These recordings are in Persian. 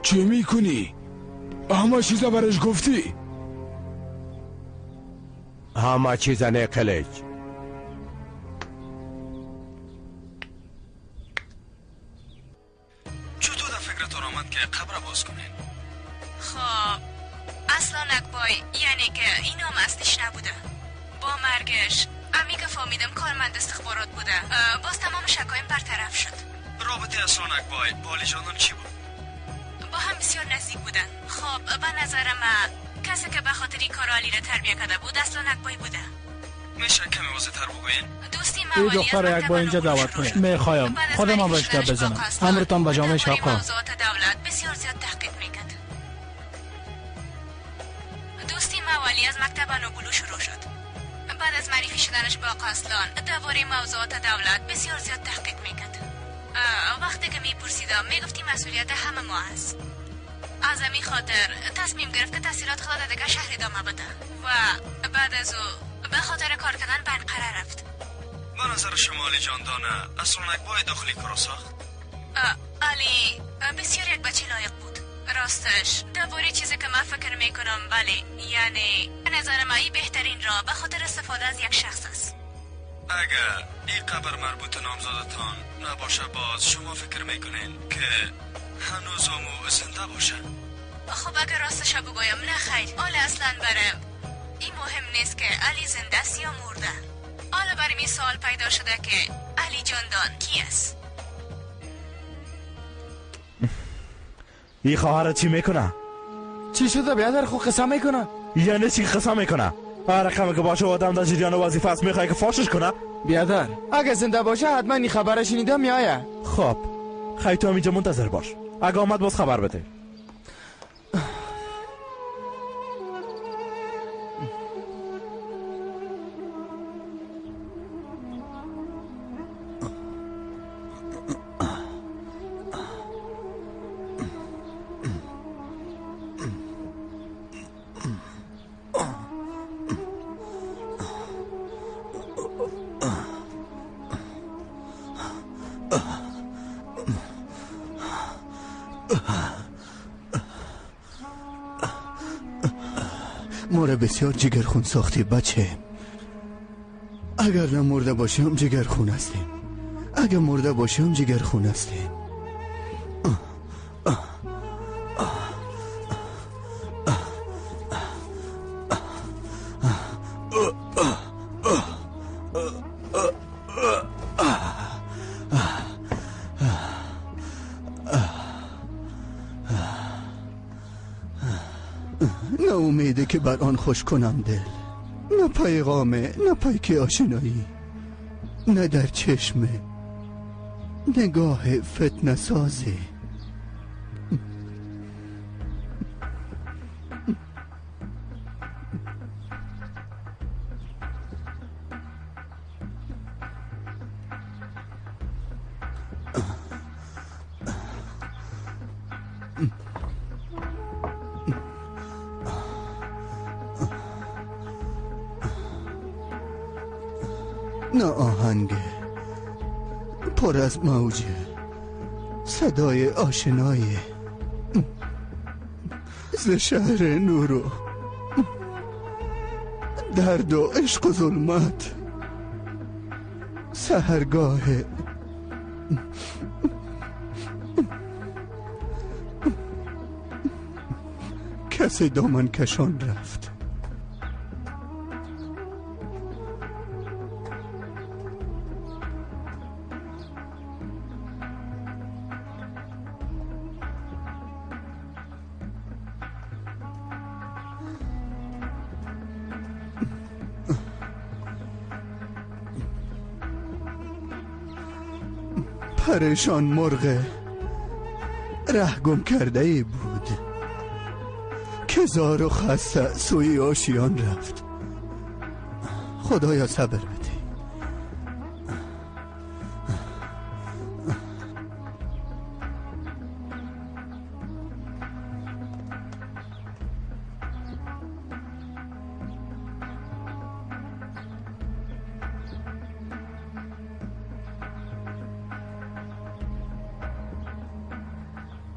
چه میکنی؟ همه چیزا برش گفتی؟ همه چیزا نه قلیج. چطور در فکرتان آمد که قبر باز کنین؟ خب اصلا اکبای یعنی که این نام اصلیش نبوده. با مرگش امی که فهمیدم کارمند استخبارات بوده، باز تمام شکایم برطرف شد. رابطه اصلا اکبای با علی جانان چی بود؟ با هم بسیار نزدیک بودن. خب به نظر من کسی که به خاطر این کار علی را تربیه کرده بود اصلا اکبای بوده. میشه کمی واضح‌تر بگوین؟ دوستی این دختر یک با اینجا دعوت کنید. میخوایم خودم هم باش گپ بزنم. امرتان به جامعه آقا. موضوعات دولت بسیار زیاد تحقیق میکرد. دوستی موالی از مکتب نوبلو شروع شد. بعد از معرفی شدنش با آقا اصلان درباره موضوعات دولت بسیار زیاد تحقیق میکرد. وقتی که میپرسیدم میگفتی مسئولیت همه ما است. از همین خاطر تصمیم گرفت که تحصیلات خود را دیگه شهر ادامه بده و بعد از او به خاطر کار کردن به انقره رفت. به نظر شما علی جان دانه اصلا اکبای داخلی کارا ساخت؟ علی بسیار یک بچه لایق بود. راستش درباره چیزی که من فکر میکنم، ولی یعنی به نظر من این بهترین راه به خاطر استفاده از یک شخص است. اگر این قبر مربوط نامزادتان نباشه باز شما فکر میکنین که هنوز امو زنده باشه؟ خب اگر راستش بگویم نه خیر. حالا اصلا برم این مهم نیست که علی زنده است یا مرده. حالا برای می سوال پیدا شده که علی جاندان کی است؟ این خواهر چی میکنه؟ چی شده بیادر؟ خو قصه میکنه. یعنی چی قصه میکنه؟ هر رقم که باشه آدم در جریان وظیفه است میخوای که فاشش کنه؟ بیادر اگه زنده باشه حتما این خبر شنیده میآید. خب خیلی تو هم اینجا منتظر باش، اگه آمد باز خبر بده. مورا بسیار جگرخون ساختی بچه. اگر نمرده باشیم جگرخون هستیم، اگر مرده باشیم جگرخون هستیم. نه امیده که بر آن خوش کنم دل، نه پیغامه، نه پیک آشنایی، نه در چشمه نگاه فتنه سازه. نه آهنگ پر از موجه صدای آشنای ز شهر نور و درد و عشق و ظلمت، سحرگاه کسی دامن کشان رفت. پریشان مرغ ره گم کرده ای بود که زار و خسته سوی آشیان رفت. خدایا صبر بده.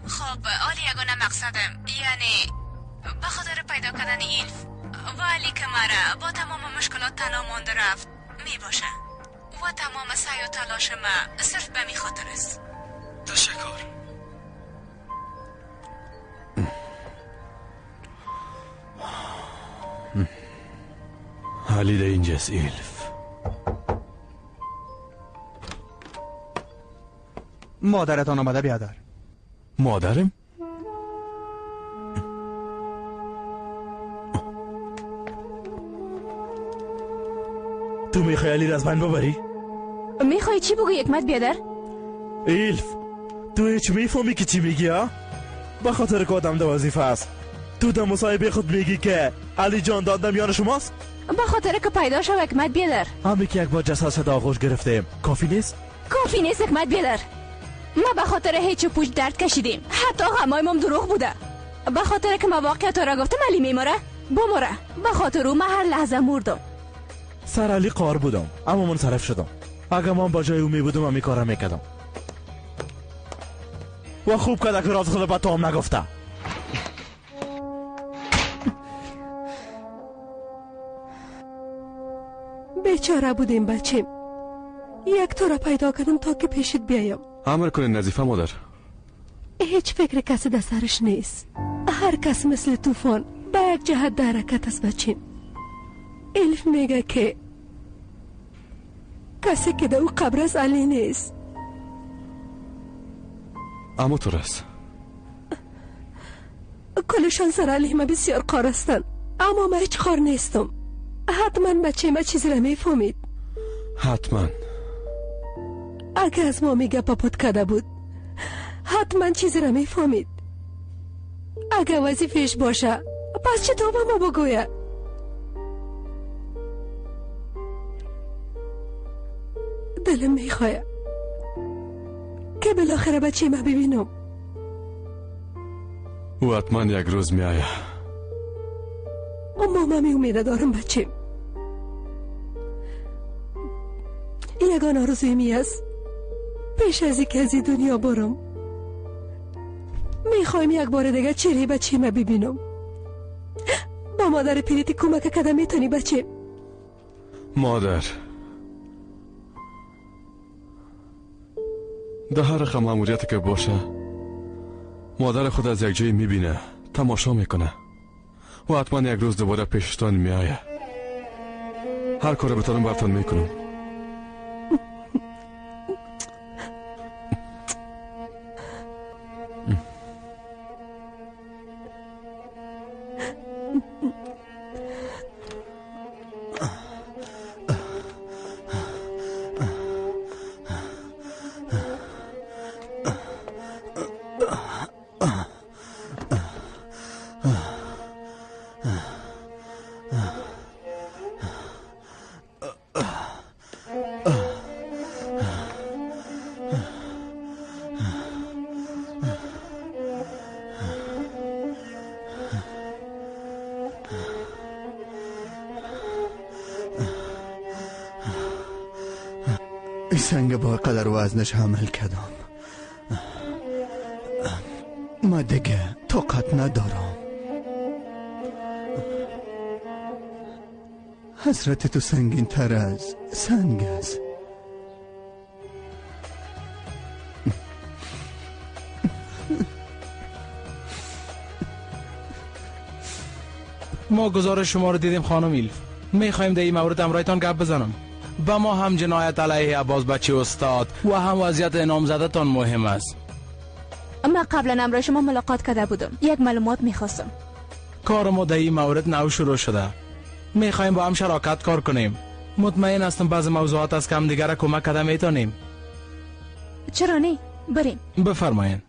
خب خب عالی یگانه مقصدم، یعنی به خاطر پیدا کردن ایلف و علی که مرا با تمام مشکلات تنها مانده رفت می باشه و تمام سعی و تلاش ما صرف به می خاطر است. تشکر. علی ده اینجاست ایلف. مادرتان آمده بیادر. مادرم؟ تو میخوای علی را از من ببری؟ میخوای چی بگویی حکمت بیادر؟ ایلف تو هیچ میفهمی که چی میگی ها؟ به خاطر که آدم ده وظیفه است. تو در مصاحبه خود میگی که علی جان دادم یار شماست؟ به خاطر که پیدا شو حکمت بیادر. همی که یک بار جسد در آغوش گرفتیم کافی نیست؟ کافی نیست حکمت بیادر. ما به خاطر هیچ پوچ درد کشیدیم، حتی غمایم دروغ بوده. به خاطر که ما واقعیت را گفتم علی میموره بموره. به خاطر او ما هر لحظه مردم. سر علی قار بودم اما منصرف شدم. اگر من با جای او می بودم همی کارا میکردم. و خوب کرده که راز خود به تو هم نگفته. بیچاره بودیم بچیم. یک تو را پیدا کردم تا که پیشت بیایم. امر کنین نظیفه مادر. هیچ فکر کسی در سرش نیست. هر کس مثل طوفان به یک جهت در حرکت است بچیم. الف میگه که کسی که در او قبر است علی نیست. اما تو رس کلشان سر علی ما بسیار قار هستند، اما من هیچ قار نیستم. حتما بچه ما چیزی را میفهمید. حتما. اگه از ما میگه پاپوت کرده بود حتما چیزی را میفهمید. اگه وظیفهش باشه پس چطور به ما بگویه؟ دلم میخواه که بالاخره بچه ما ببینم. او حتما یک روز میآید. اما من می امید دارم بچه. یگان آرزوی می است پیش از اینکه از دنیا برم میخوایم یک بار دیگه چهره بچه ما ببینم. با مادر پیریتی کمک کده میتونی بچه؟ مادر در هر رقم ماموریت که باشه مادر خود از یک جایی میبینه، تماشا میکنه و حتما یک روز دوباره پیشتان میآید. هر کار بتانم برتان میکنم. سنگ با قدر وزنش حمل کردم. ما دیگه طاقت ندارم. حسرت تو سنگین تر از سنگ است. ما گزارش شما رو دیدیم خانم ایلف. میخوایم در این مورد همراهتان گپ بزنم. به ما هم جنایت علیه عباس بچه استاد و هم وضعیت نامزدتان مهم است. ما قبلا همراه شما ملاقات کرده بودم. یک معلومات میخواستم. کار ما در این مورد نو شروع شده. میخوایم با هم شراکت کار کنیم. مطمئن هستم بعض موضوعات از که هم دیگر را کمک کرده میتونیم. چرا نه؟ بریم. بفرمایین.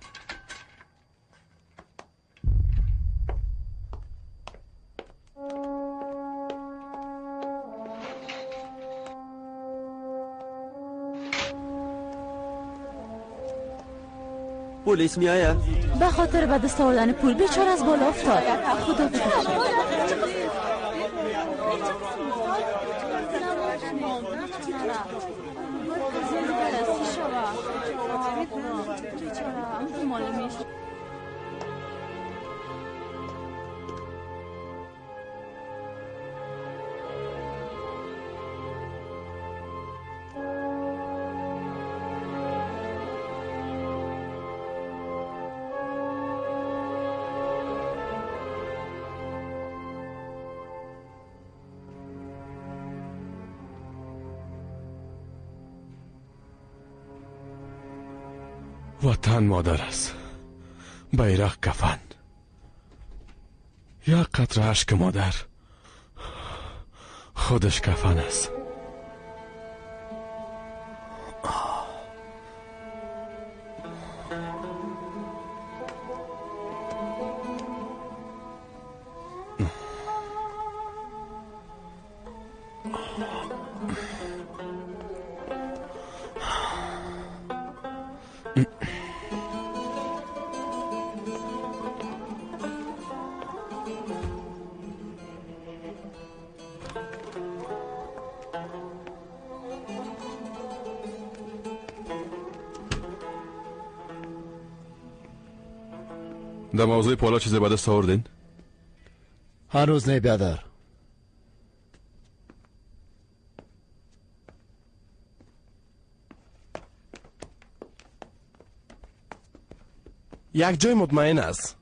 پلیس می آید. به خاطر به دست آوردن پول بیچاره از بالا افتاد. خدا ببخشد. وطن مادر است، بیرق کفن. یک قطره اشک مادر خودش کفن است. در موضوع پالا چیزی به دست آوردین؟ هنوز نه بیادر. یک جای مطمئن است.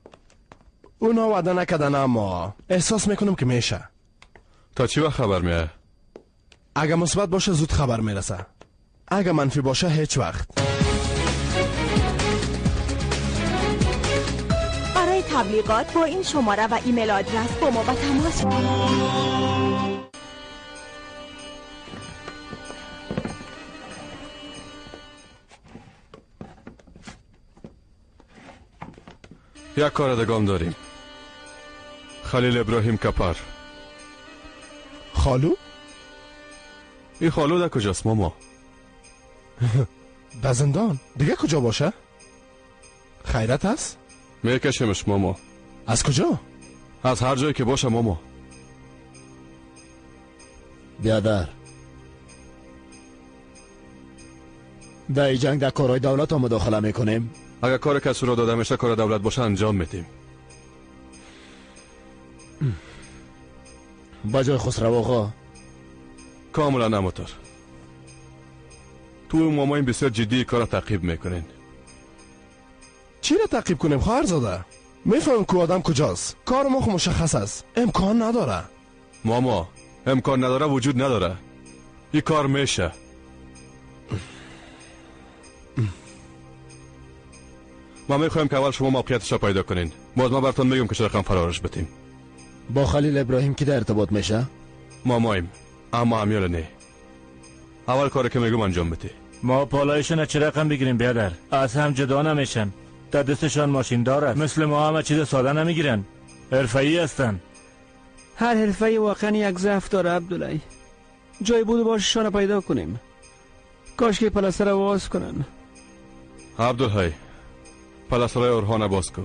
اونا وعده نکردن، اما احساس میکنم که میشه. تا چی وقت خبر میاد؟ اگه مثبت باشه زود خبر میرسه، اگه منفی باشه هیچ وقت. برای تبلیغات با این شماره و ایمیل آدرس با ما به تماس. یک کار دگام داریم. خلیل ابراهیم کپر. خالو؟ این خالو در کجاست ماما؟ در زندان. دیگه کجا باشه؟ خیرت هست؟ میکشمش ماما. از کجا؟ از هر جایی که باشه ماما. بیادر، در این جنگ در کارهای دولت ها مداخله میکنیم. اگر کار کسی را داده میشه کار دولت باشه انجام میدیم. با جای خسرو آقا. کاملا نموتر. تو ماما این بسیار جدی کار را تعقیب میکنین. چی را تعقیب کنیم خواهرزاده؟ میفهمم که آدم کجاست. کار ما خو مشخص است. امکان نداره. ماما امکان نداره وجود نداره. این کار میشه. ما میخوایم که اول شما موقعیتش را پیدا کنین، باز ما براتون میگم که چه رقم فرارش بدیم. با خلیل ابراهیم کی در ارتباط میشه؟ مامایم، اما امیال نه. اول کاری که میگم انجام بده. ما پالایشون چه رقم بگیریم بیادر؟ از هم جدا نمیشن. در دستشان ماشین دارد. مثل ما همه چیز ساده نمیگیرن. حرفه‌ای هستن. هر حرفه‌ای واقعا یک ضعف داره عبدالله. جای بود باششان پیدا کنیم. کاش که پلستر را باز کنن. عبدالحی، پلسترهای اورهان باز کو.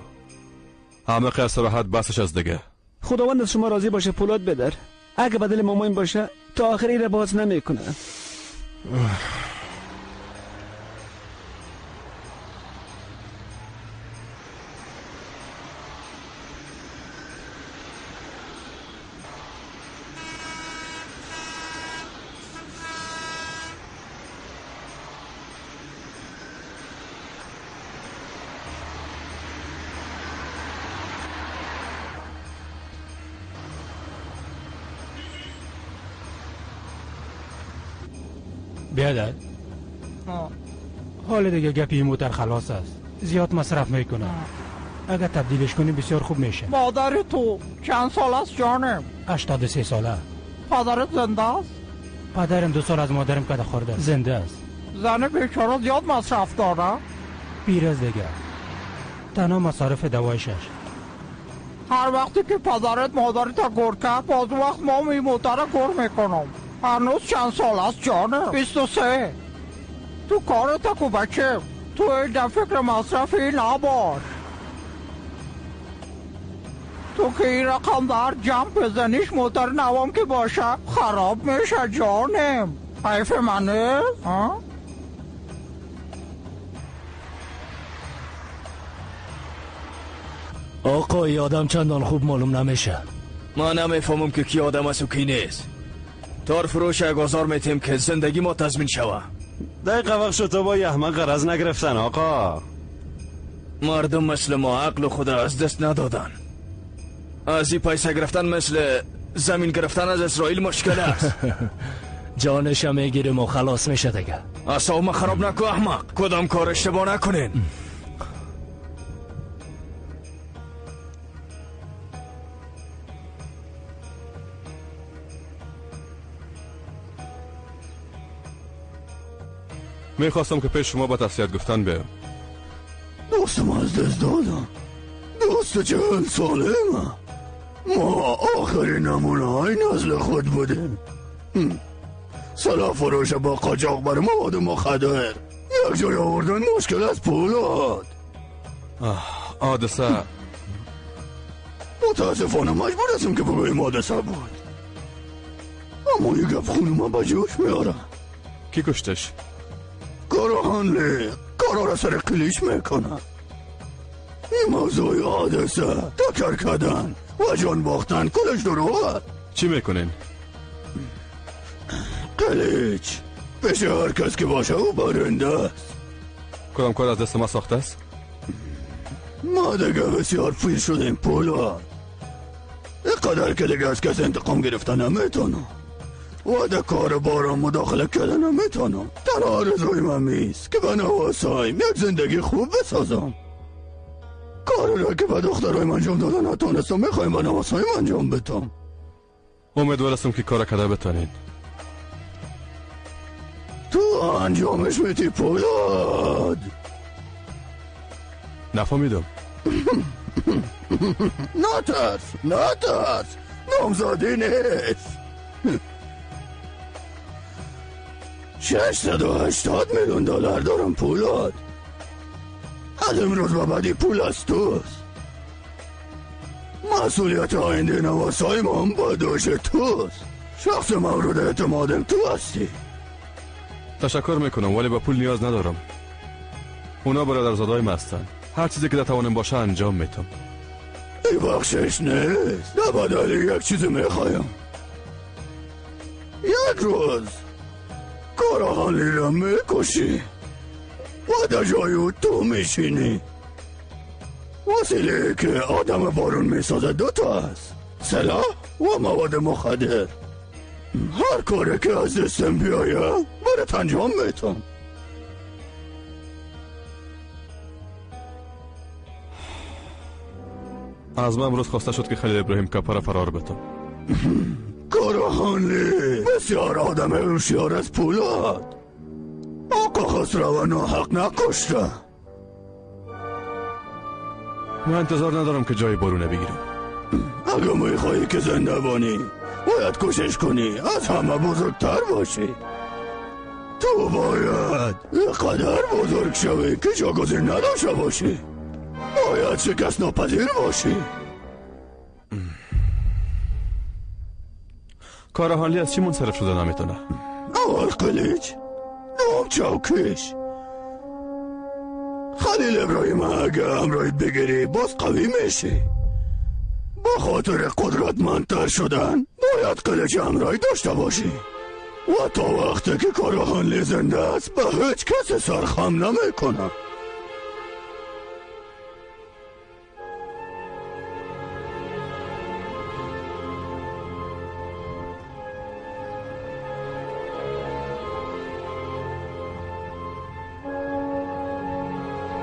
همه قصر راحت بسش از دیگه. خداوند از شما راضی باشه پولاد بدر. اگه بدل مامان باشه تا آخر این را باز نمیکنه. بیادر، حال دیگه گپی موتر خلاص است. زیاد مصرف میکنه. اگر تبدیلش کنی بسیار خوب میشه. مادر تو چند سال است جانم؟ 83 ساله. پدرت زنده است؟ پدرم 2 سال از مادرم کده خورده. زنده است. زن بیچاره زیاد مصرف داره؟ پیر است دیگه. تنها مصارف دوایشش. هر وقتی که پدرت مادرت گور کرد، باز وقت ما می موتر گور میکنم. هنوز چند سال است جانم؟ 23. تو کارت کو بچه، تو در فکر مصرفی نباش. تو که این رقم در جمع بزنیش موتر نوام که باشه خراب میشه جانم. حیف منه؟ آقا ای آدم چندان خوب معلوم نمیشه. ما نمیفهمم که کی آدم است و کی نیست. تار فروش اگازار میتیم که زندگی ما تضمین شوه. دقیقه وقت شد تو با یحمه قرض نگرفتن آقا. مردم مثل ما عقل خود را از دست ندادن. از این پیسه گرفتن مثل زمین گرفتن از اسرائیل مشکل است. جانش میگیریم و خلاص میشه دیگه. اعصاب ما خراب نکو احمق. کدام کار اشتباه نکنین. میخواستم که پیش شما با تسلیت گفتن بیام. دوستم از دست دادم. دوست 40 ساله ما آخرین نمونه های نسل خود بودیم. سلاح فروش با قاچاق بر مواد مخدر یک جای آوردن مشکل از پولاد. حادثه. متاسفانه مجبور هستم که بگویم حادثه بود، اما یک گپ خون من به جوش میاره. کی کشتش؟ کاراهانلی کارا را سر قلیش میکنه. این موضوع حادثه، تکر کردن و جان باختن کلش دروغه. چی میکنین؟ قلیچ پیش هر کس که باشه او برنده است. کدام کار از دست ما ساخته است؟ ما دیگه بسیار پیر شدیم پولاد. اینقدر که دیگه از کس انتقام گرفتن نمیتونم و در کار بارم مداخله کردن نمیتونم. تنها آرزوی من میست که به نواسایم یک زندگی خوب بسازم. کاری را که به دخترایم انجام دادن نتونستم میخوایم به نواسایم انجام بدم. امیدوار هستم که کار کده بتانین. تو انجامش میتی پولاد. نفهمیدم. نترس نترس، نامزادی نیست. 680 میلیون دلار دارم پولاد. از امروز به بعدی پول از توست. مسئولیت آینده نواسایم هم با دوش توست. شخص مورد اعتمادم تو هستی. تشکر میکنم ولی به پول نیاز ندارم. اونا برادرزادای ما هستن. هر چیزی که در توانم باشه انجام میتم. ای بخشش نیست. در بدل یک چیز میخوایم. یک روز کاراهانی را میکشی و در جای او تو میشینی. وسیله که آدم بارون میسازه دوتا است، سلاح و مواد مخدر. هر کاری که از دستم بیایه برات انجام میتم. از من امروز خواسته شد که خلیل ابراهیم کپه را فرار بدم. کاراهانی بسیار آدم هوشیار از پولاد. آقا خسرو ناحق نکشته. من انتظار ندارم که جای بارونه بگیرم. اگه میخوایی که زنده بانی باید کوشش کنی از همه بزرگتر باشی. تو باید اینقدر بزرگ شوی که جاگزین نداشته باشی. باید شکست ناپذیر باشی. کاراهانلی از چی منصرف شده نمیتونه؟ اول قلیچ، دوم چوکیش. خلیل ابراهیم اگه همراهی بگیری باز قوی میشی. با خاطر قدرتمندتر شدن باید قلیچ همراهی داشته باشی و تا وقتی که کاراهانلی زنده است به هیچ کس سرخم نمیکنه.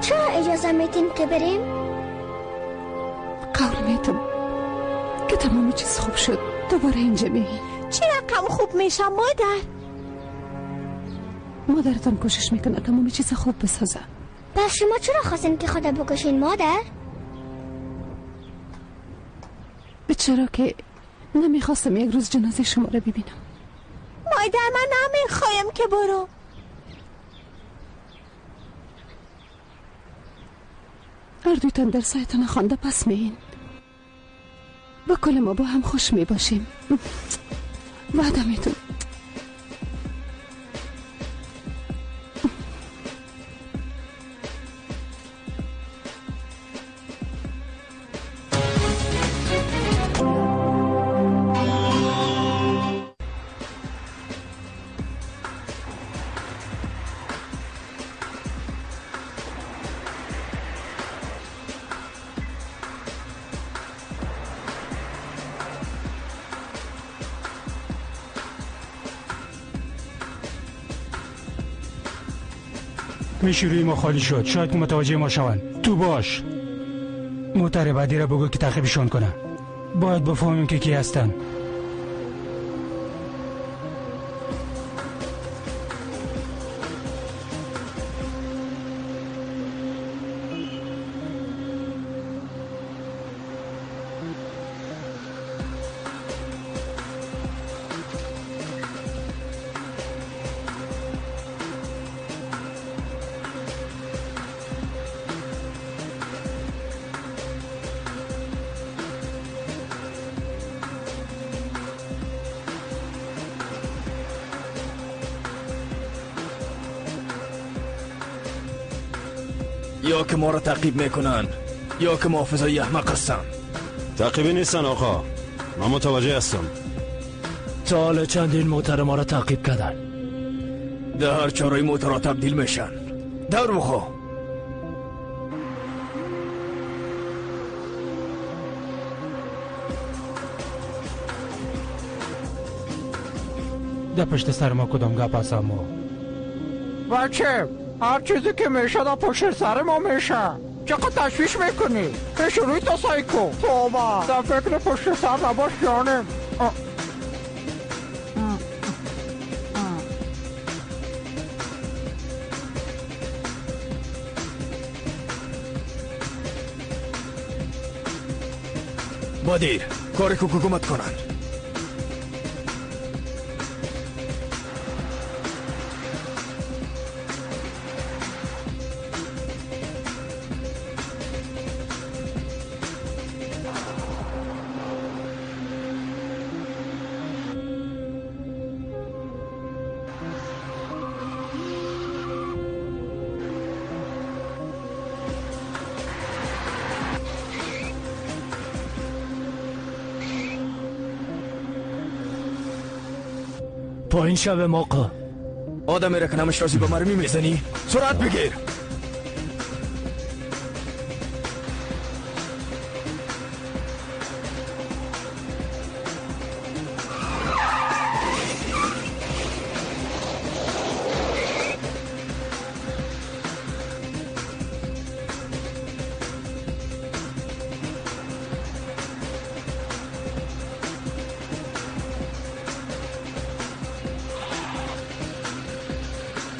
چرا اجازه میتین که بریم؟ قول میتم که تمام چیز خوب شد دوباره اینجا میایین. چی رقم خوب میشم مادر؟ مادرتان کوشش میکنه تمام چیز خوب بسازه. پس شما چرا خواستین که خدا بکشین مادر؟ چرا که نمیخواستم یک روز جنازه شما را ببینم. مادر من نمیخوایم که برو. هر دویتان در سایتان خوانده پس میین. با کل ما با هم خوش می باشیم. وعده میتون. میشی روی ما خالی شد. شاید که متوجه ما شوند. تو باش. موتر بعدی را بگو که تعقیبشان کنه. باید بفهمیم که کی هستن. یا که ما را تعقیب میکنن یا که محافظای احمق هستن. تعقیبی نیستن آقا، من متوجه هستم. تا حالا چندین موتر ما را تعقیب کردن. در هر چارای موترها تبدیل میشن. دور بخو. در پشت سر ما کدام گپ هست؟ اما بچه هر چیزی که میشه در پشت سر ما میشه. چقدر تشویش میکنی؟ پیش روی تا سایکو. توبه، در فکر پشت سر نباش جانم. بادیر کاری که حکومت کنن. پایین شب آقا. آدمی را که نمیشناسی به مرمی میزنی؟ سرعت بگیر.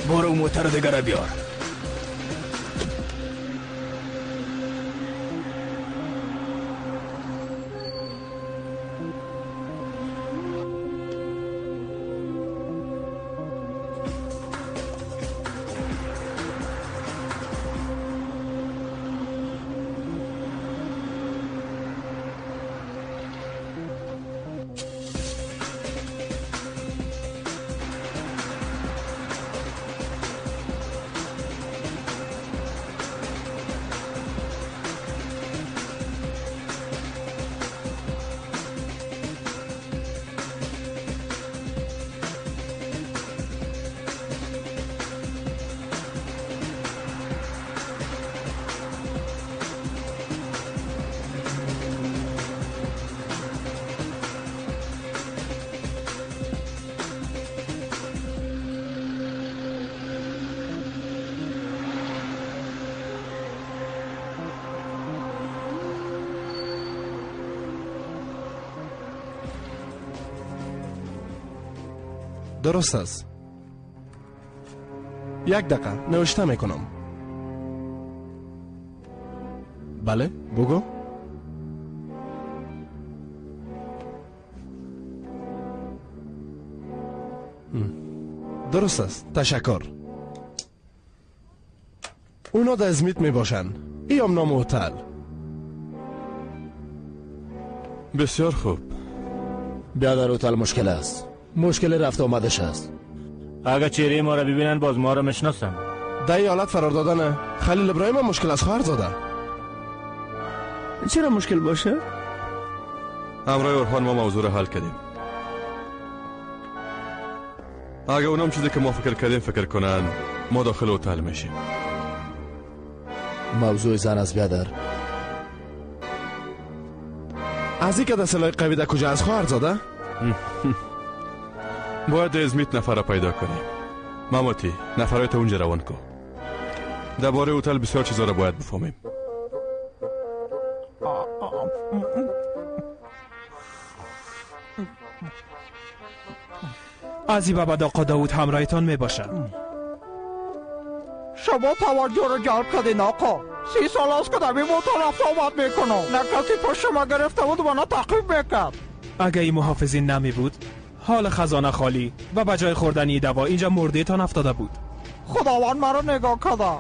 برو موتر دیگر بیار. درست است. یک دقیقه نوشته میکنم. بله بگو. درست است، تشکر. اونا در ازمیت می باشن. ای هم نام هتل. بسیار خوب. بیادر هتل مشکل است. مشکل رفت آمدش است. اگه چهره ما را ببینن باز ما را میشناسن. در این حالت فرار دادن خلیل ابراهیم هم مشکل از خواهر زاده. چرا مشکل باشه؟ همراه اورهان ما موضوع را حل کردیم. اگه اونام چیزی که ما فکر کردیم فکر کنن، ما داخل هتل میشیم. موضوع زن از بیادر. از این که در سلاح قوی در کجا از خواهر زاده؟ باید ازمیت نفر را پیدا کنیم. ماماتی نفرای تا اونجا روان کن. درباره هتل بسیار چیزا را باید بفهمیم. از این بعد آقا داود همراهتان می باشد. شما توجه رو جلب کردین آقا. 30 سال است که در این موتور رفت آمد میکنم. نه کسی پشت ما گرفته بود و نه تعقیب میکرد. اگه این محافظین نمی بود، حال خزانه خالی و به جای خوردنی دوا اینجا مرده تان افتاده بود. خداوند مرا نگاه کرده.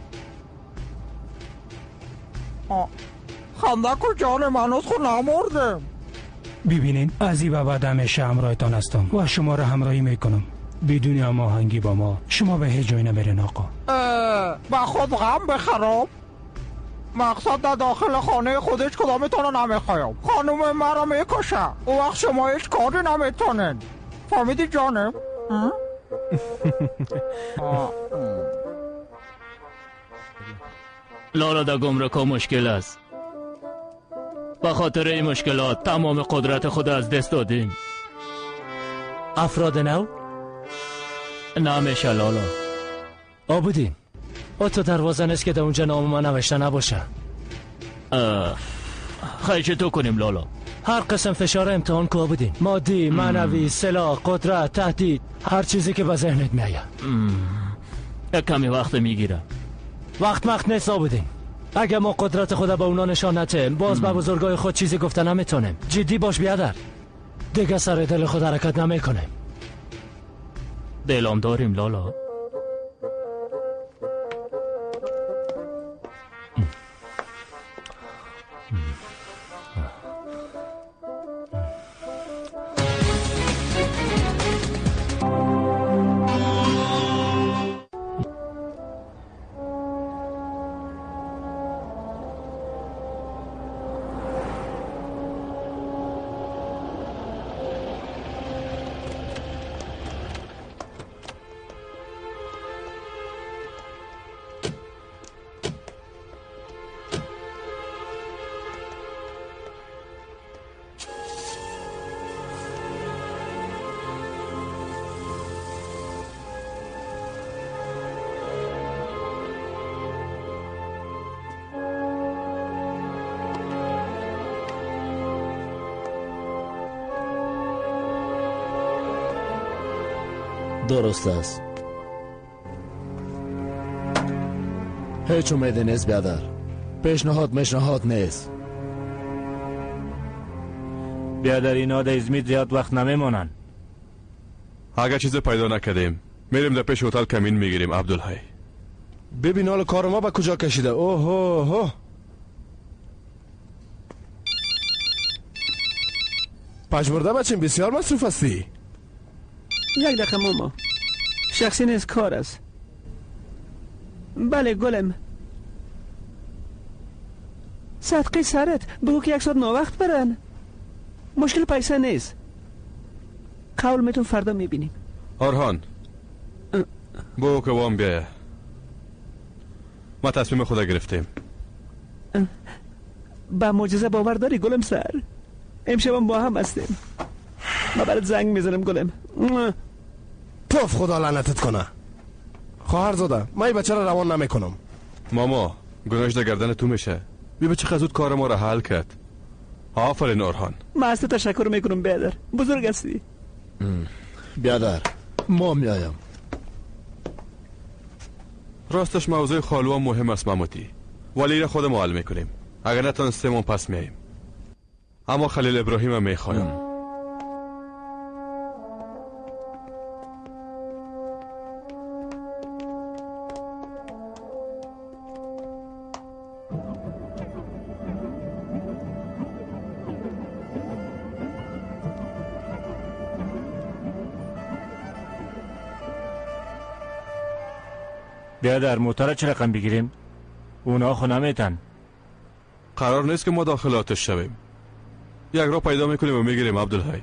خنده کو جان من از خود نمردم. ببینین از این به بعد همیشه همراهتان هستم و شما را همراهی میکنم. بدون هماهنگی با ما شما به هیچ جای نمیرین آقا. به خود غم بخرم. مقصد در داخل خانه خودش کدامتون رو نمیخوایم. خانوم مرا میکشه، او وقت شما هیچ کاری نمیتونین. فهمیدی جانم؟ لالا در گمرکا مشکل است. به خاطر این مشکلات تمام قدرت خود از دست دادیم. افراد نو؟ نمیشه لالا. آبودین تو دروازه نیست که در اونجا نام من نوشته نباشه. خیلی چطور کنیم لالا؟ هر قسم فشار امتحان کو آبودین، مادی، معنوی، سلاح، قدرت، تهدید، هر چیزی که به ذهنت میآید. یک کمی وقت میگیره. وقت نیست آبودین. اگه ما قدرت خود به اونا نشان ندیم باز به بزرگای خود چیزی گفته نمیتونیم. جدی باش بیادر، دیگه سر دل خود حرکت نمیکنیم. دلم داریم لالا. درست است. هیچ امیدی نیست بیادر. پیشنهاد نیست. بیادر اینا در ازمیر زیاد وقت نمیمانند. اگر چیز پیدا نکردیم میریم در پیش هتل کمین میگیریم. عبدالحی ببین حال کار ما به کجا کشیده. اوه پژمرده بچیم، بسیار مصروف هستی. یک دقیقه ماما، شخصی نیست، کار است. بله گلم، صدقه سرت بگو که یک ساعت ناوقت برن. مشکل پیسه نیست، قول میتون فردا میبینیم. آرهان بگو که وام بیایه، ما تصمیم خدا گرفتیم. به معجزه باور داری گلم سر؟ امشب با هم هستیم. ما برات زنگ میزنم گلم. پف خدا لعنتت کنه. خواهرزاده من این بچه را روان نمیکنم. ماما گناهش در گردن تو میشه. بی چقدر زود کار ما را حل کرد. آفرین اورهان. من از تو تشکر میکنم بیادر، بزرگ هستی. بیادر ما میایم. راستش موضوع خالوام مهم است ماموتی، ولی را خود ما حل میکنیم. اگر نتونستیم پس میاییم. اما خلیل ابراهیم میخوایم. بیادر موتر چه رقم بگیریم؟ اونا خو نمیتن. قرار نیست که ما داخل آتش شویم. یک راه پیدا میکنیم و میگیریم عبدالحی.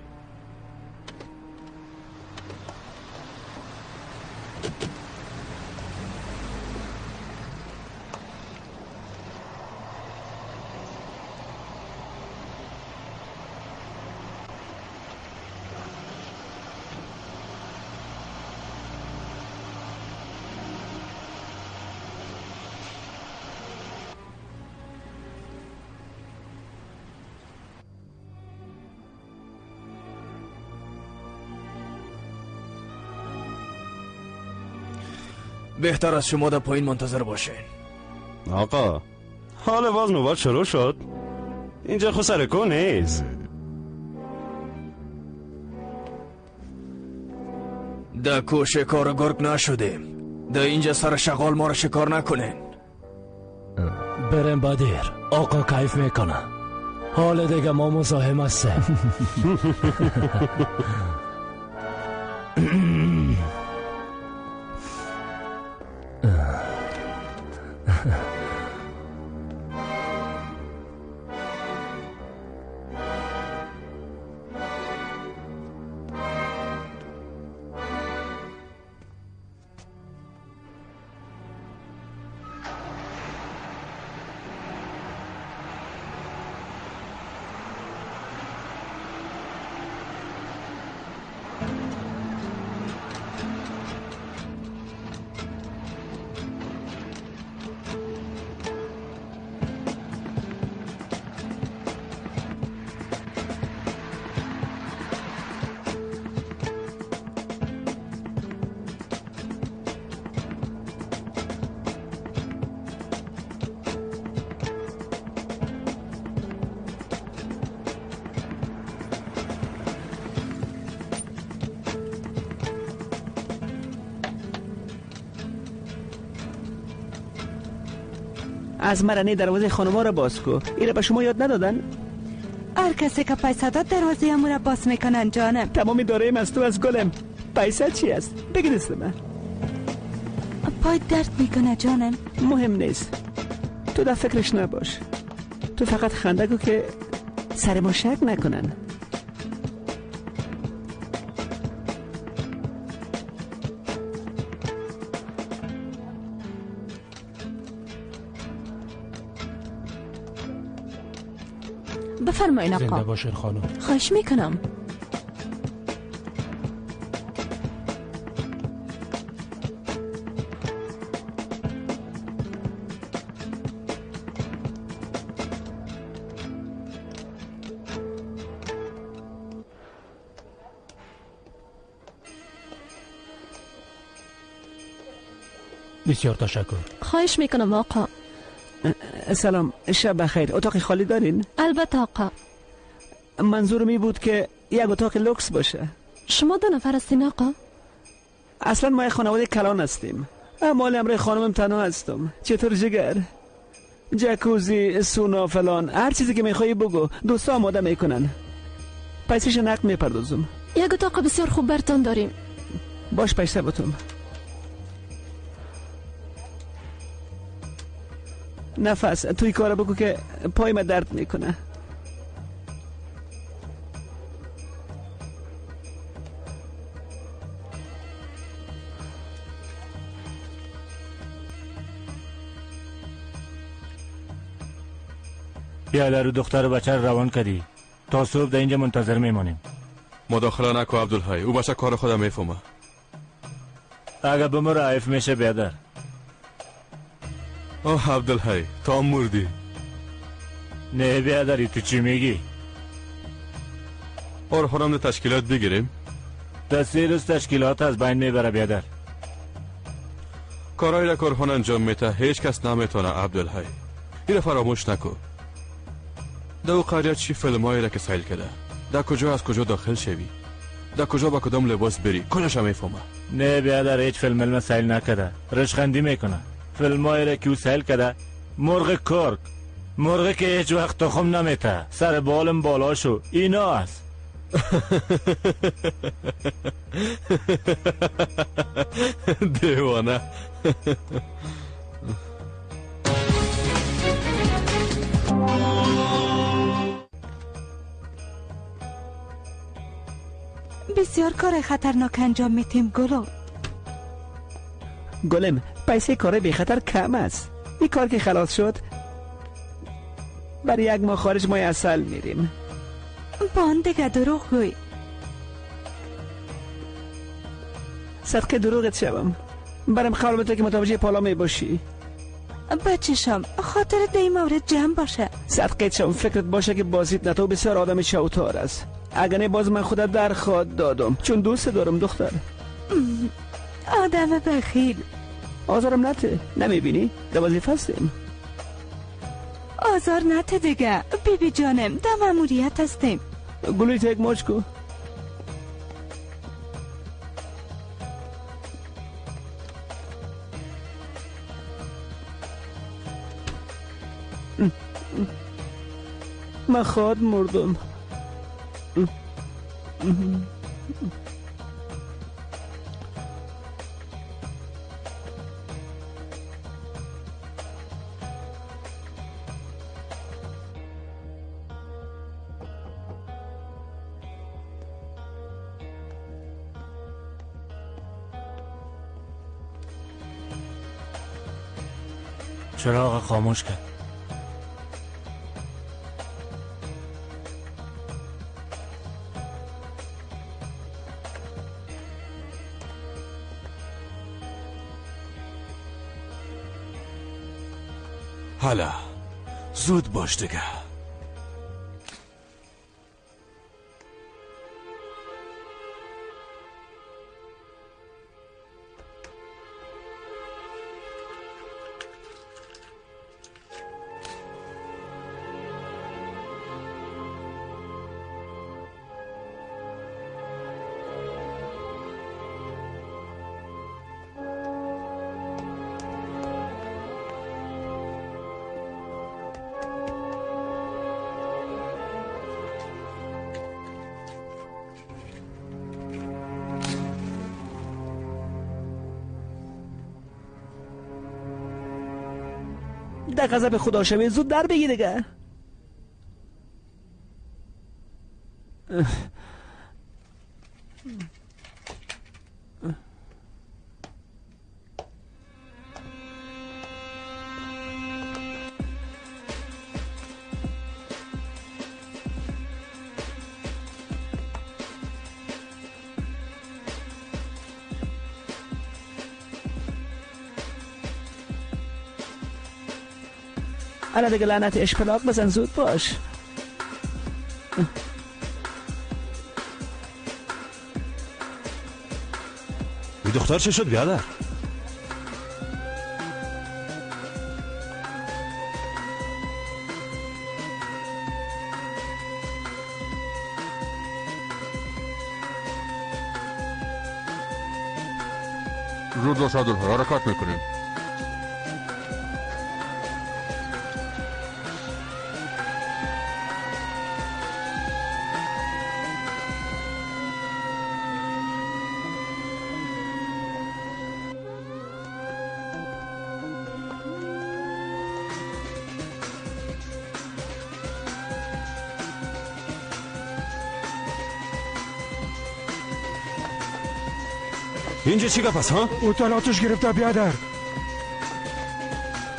بهتر از شما در پایین منتظر باشین. آقا حال باز نوبت شروع شد. اینجا خو سر کو نیست. در کو شکار گرگ نشدیم. در اینجا سر شغال ما را شکار نکنین. برم بادیر آقا کیف میکنه. حال دیگه ما مزاحم هستیم. از مرنه دروازه خانم‌ها را باز کو. ایره به شما یاد ندادن؟ هر کسی که پیسه داد دروازه امو را باز میکنن جانم. تمام داریم از تو از گلم. پیسه چی است؟ بگی دست من. پای درد میکنه جانم. مهم نیست، تو در فکرش نباش. تو فقط خنده کو که سر ما شک نکنن. بفرمایین آقا. زنده باشین خانم. خواهش میکنم. بسیار تشکر. خواهش میکنم آقا. سلام، شب بخیر. اتاق خالی دارین؟ البته آقا. منظور می بود که یک اتاق لوکس باشه. شما 2 نفر هستین آقا؟ اصلا ما یک خانواده کلان هستیم. اما امرای خانمم تنها هستم. چطور جگر؟ جکوزی، سونا، فلان، هر چیزی که میخوایی بگو. دوستا آماده میکنن. پیسش نقد میپردازم. یک اتاق بسیار خوب برتان داریم. باش پیسه بتم. نفس توی کارو بگو که پای ما درد میکنه. بیا رو دختر و بچه رو روان کردی. تا صبح در اینجا منتظر میمانیم. مداخله نکو عبدالحی، او بچه کار خودم میفهمه. اگه بمره عیف میشه بیادر. آه عبدالحی، تا مردی. نه بیادری، تو چی میگی؟ آره خودم تشکیلات بگیریم. در 3 روز تشکیلات از بین میبره بیادر. کارایی را کارخانه انجام میده هیچ کس نمیتونه عبدالحی. اینو فراموش نکن. در او قریه چی فیلمایی را که سیل کرده، در کجا از کجا داخل شوی، در کجا با کدام لباس بری، کلش هم میفهمه. نه بیادر، هیچ فیلم سیل نکرده. رشخندی میکنه. فیلمایی را که او سیل کرده، مرغ کرک، مرغ که هیچ وقت تخم نمیته، سر بالم بالا شو، اینا است. دیوانه. بسیار کار خطرناک انجام میتیم گلو. گلم، پیسه کار بی خطر کم است. این کار که خلاص شد برای 1 ماه خارج مای عسل میریم. با آن دیگه دروغ گوی. صدقه دروغت شوم. برم قول بده که متوجه پالا می باشی. بچشم خاطرت در این مورد جمع باشه. صدقه شوم، فکرت باشه که بازیت نه، تو بسیار آدم شوتار است. اگه نه باز من خودت در خواد دادم، چون دوست دارم دختر. آدم بخیل. آزارم نته، نمیبینی؟ در وظیفه هستیم. آزار نته دیگه بیبی بی جانم، در ماموریت هستیم. گلوی تا یک ماچ کو. من خواد مردم. چراغ خاموش کرد. حالا زود باش دیگه. در غضب خدا شوی، زود در بگی دیگه. الان دیگه لعنت اشپلاق بزن، زود باش. این دختر چه شد بیادر؟ زود باش عبدالحی، حرکت میکنیم. اینجا چی گپ است ها؟ هتل آتش گرفته بیادر.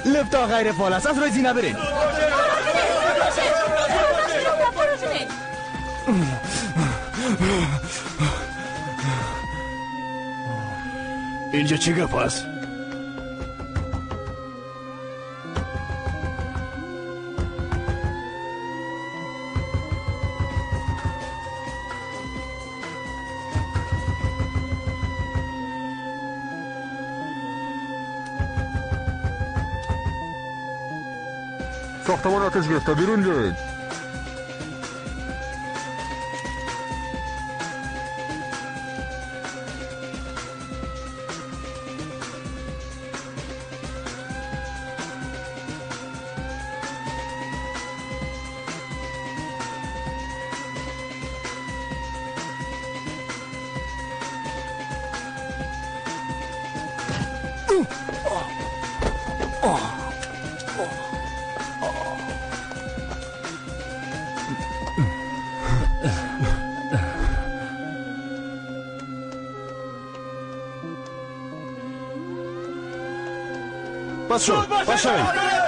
لپتا غیر فعال است، از روی زینه برین. اینجا چی گپ است؟ ساختمان آتش گرفته، بیرون بیایید. بس شو، بس شو،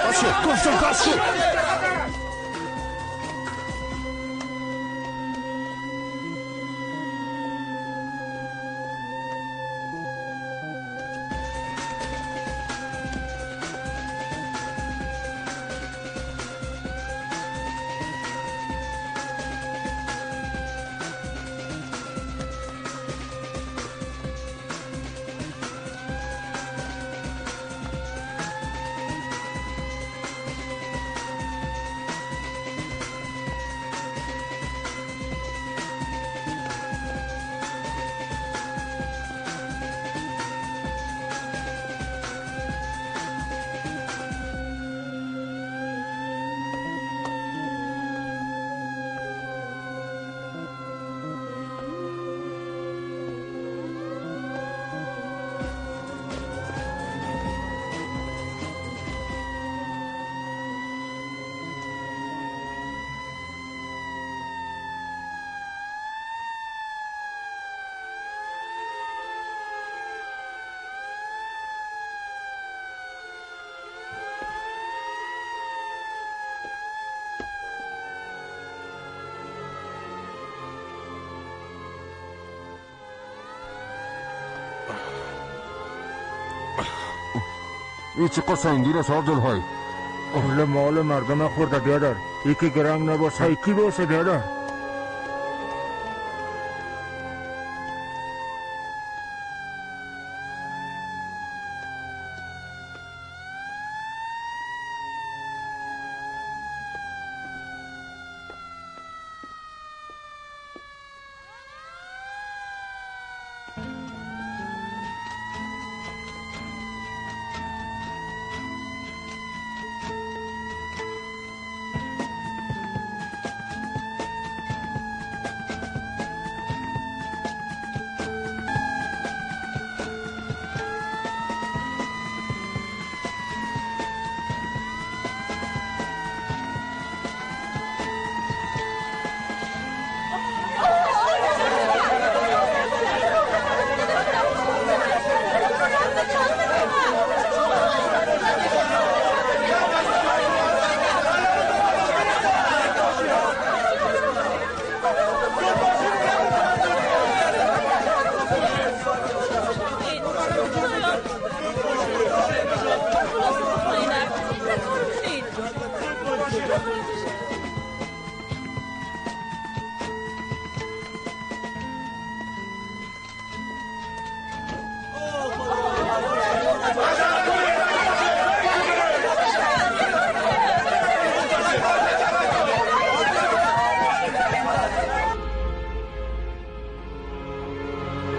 بس شو، گفتم بس شو. این چقدر سنگین است عبدالحی. اهل مال مردم خورده بیادر. یکی گرنگ نباشه یکی باشه بیادر.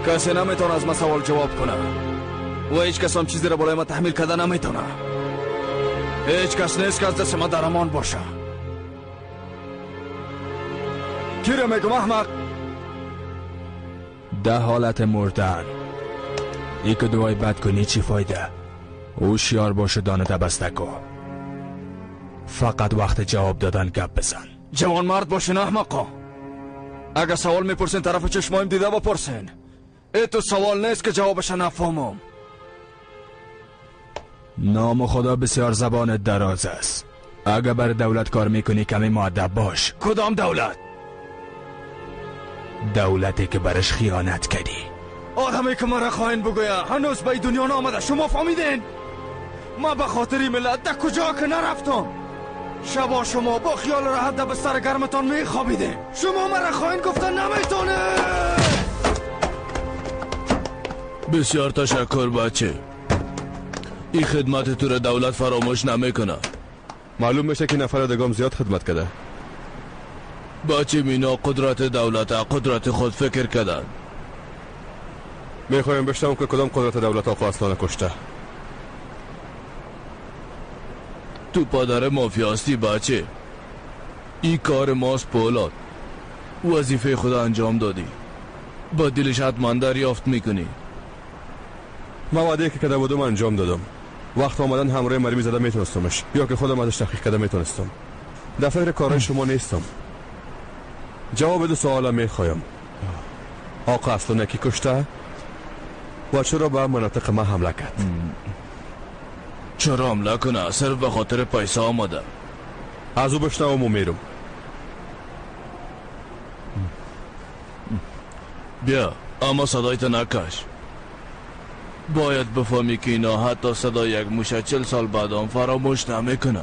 کسی نمیتونه از ما سوال جواب کنه و هیچ کس هم چیزی را بالای ما تحمیل کرده نمیتونه. هیچ کس نیست که از دست ما در امان باشه. کی را میگم احمق؟ ده حالت مردن یک دعای بد کنی چی فایده؟ هوشیار باش و دانت بسته کن. فقط وقت جواب دادن گپ بزن. جوان مرد باشین احمقا. اگه سوال میپرسین طرف چشمایم دیده بپرسین. ای تو سوال نیست که جوابش نفهمم. نام خدا بسیار زبان دراز است. اگه بر دولت کار میکنی کمی مؤدب باش. کدام دولت؟ دولتی که برش خیانت کردی. آدمی که مرا خائن بگویه هنوز به دنیا نامده. شما فهمیدین؟ ما به خاطر ملت در کجا که نرفتم. شبا شما با خیال راحت در بستر گرمتان میخوابیدین. شما مرا خائن گفتن نمیتونه. بسیار تشکر بچه. این خدمت تو را دولت فراموش نمیکنه. معلوم میشه که نفر دگام زیاد خدمت کرده. بچه مینا قدرت دولت قدرت خود فکر کردن. میخوایم بشنوم که کدام قدرت دولت آقا اصلان کشته. تو پدر مافیا هستی بچه. این کار ماست پولاد. وظیفه خود انجام دادی. با دلش حتما دریافت میکنی. ما وعده که کرده بودم انجام دادم. وقت آمدن همراه مرمی زده میتونستمش یا که خودم ازش تحقیق کرده میتونستم. در فکر کارهای شما نیستم. جواب دو سوالم میخوایم. آقا اصلا کی کشته و چرا به مناطق ما حمله کرد؟ چرا حمله کنه؟ صرف به خاطر پیسه آمده. از او بشنوم و میرم. بیا اما صدایت نکش. باید بفهمی که اینا حتی صدای یک موشه 40 سال بعد هم فراموش نمیکنن.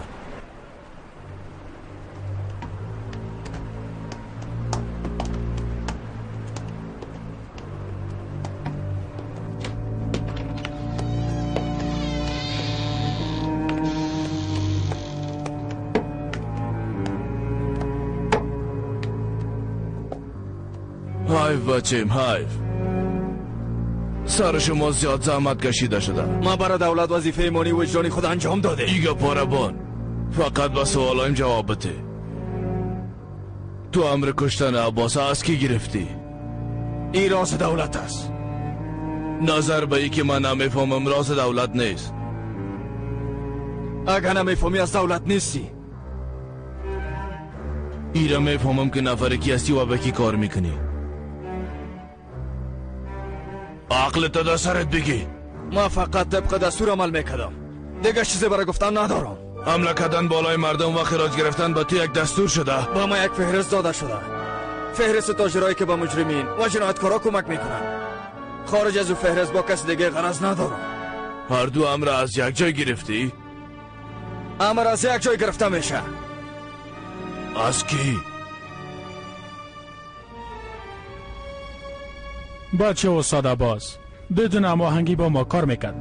حیف بچیم حیف. سر شما زیاد زحمت کشیده شده. ما برای دولت وظیفه ایمانی و وجدانی خود انجام داده. ایگه پاربان فقط به سوالایم جواب بده. تو امر کشتن عباس از کی گرفتی؟ این راز دولت است. نظر به ای که من نمیفهمم راز دولت نیست. اگه نمیفهمی از دولت نیستی. ایره میفهمم که نفر کی هستی و به کی کار میکنی. عقل تا در سرت بگی. ما فقط طبق دستور عمل میکردم. دیگه چیزی برای گفتن ندارم. حمله کردن بالای مردم و خراج گرفتن با تو یک دستور شده. با ما یک فهرست داده شده. فهرست تاجرایی که به مجرمین و جنایتکارا کمک میکنن. خارج از او فهرست با کس دیگه غرض ندارم. هر دو امر از یک جای گرفتی؟ امر از یک جای گرفته میشه. از کی؟ بچه استاد عباس بدون هماهنگی با ما کار میکرد.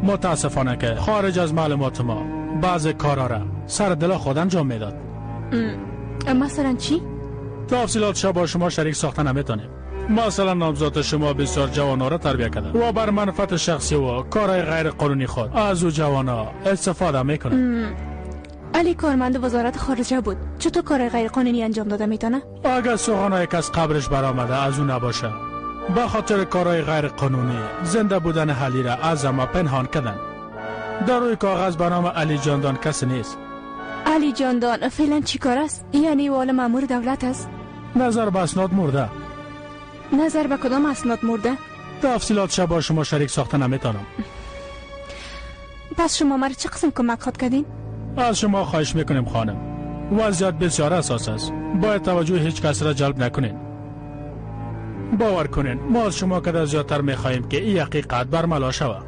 متاسفانه که خارج از معلومات ما بعض کارا را سر دل خود انجام میداد. مثلا چی؟ تفصیلاتش با شما شریک ساخته نمیتونیم. مثلا نامزاد شما بسیار جوانها را تربیه کرده و بر منفعت شخصی و کارهای غیر قانونی خود از او جوانها استفاده میکنه. علی کارمند وزارت خارجه بود. چطور کار غیر قانونی انجام داده میتونه؟ اگر سخنهای کس قبرش برآمده از او نباشه، به خاطر کارهای غیر قانونی زنده بودن علی را از ما پنهان کردن. در روی کاغذ به نام علی جاندان کسی نیست. علی جاندان فعلا چی کار است؟ یعنی والا مامور دولت است؟ نظر به اسناد مرده. نظر به کدام اسناد مرده؟ تفصیلاتش با شما شریک ساخته نمیتونم. پس شما مرا چه قسم کمک خواد کردین؟ از شما خواهش میکنیم خانم، وضعیت بسیار اساس است. باید توجه هیچ کس را جلب نکنین. باور کنین ما از شما که زیادتر میخواهیم که این حقیقت برملا شود.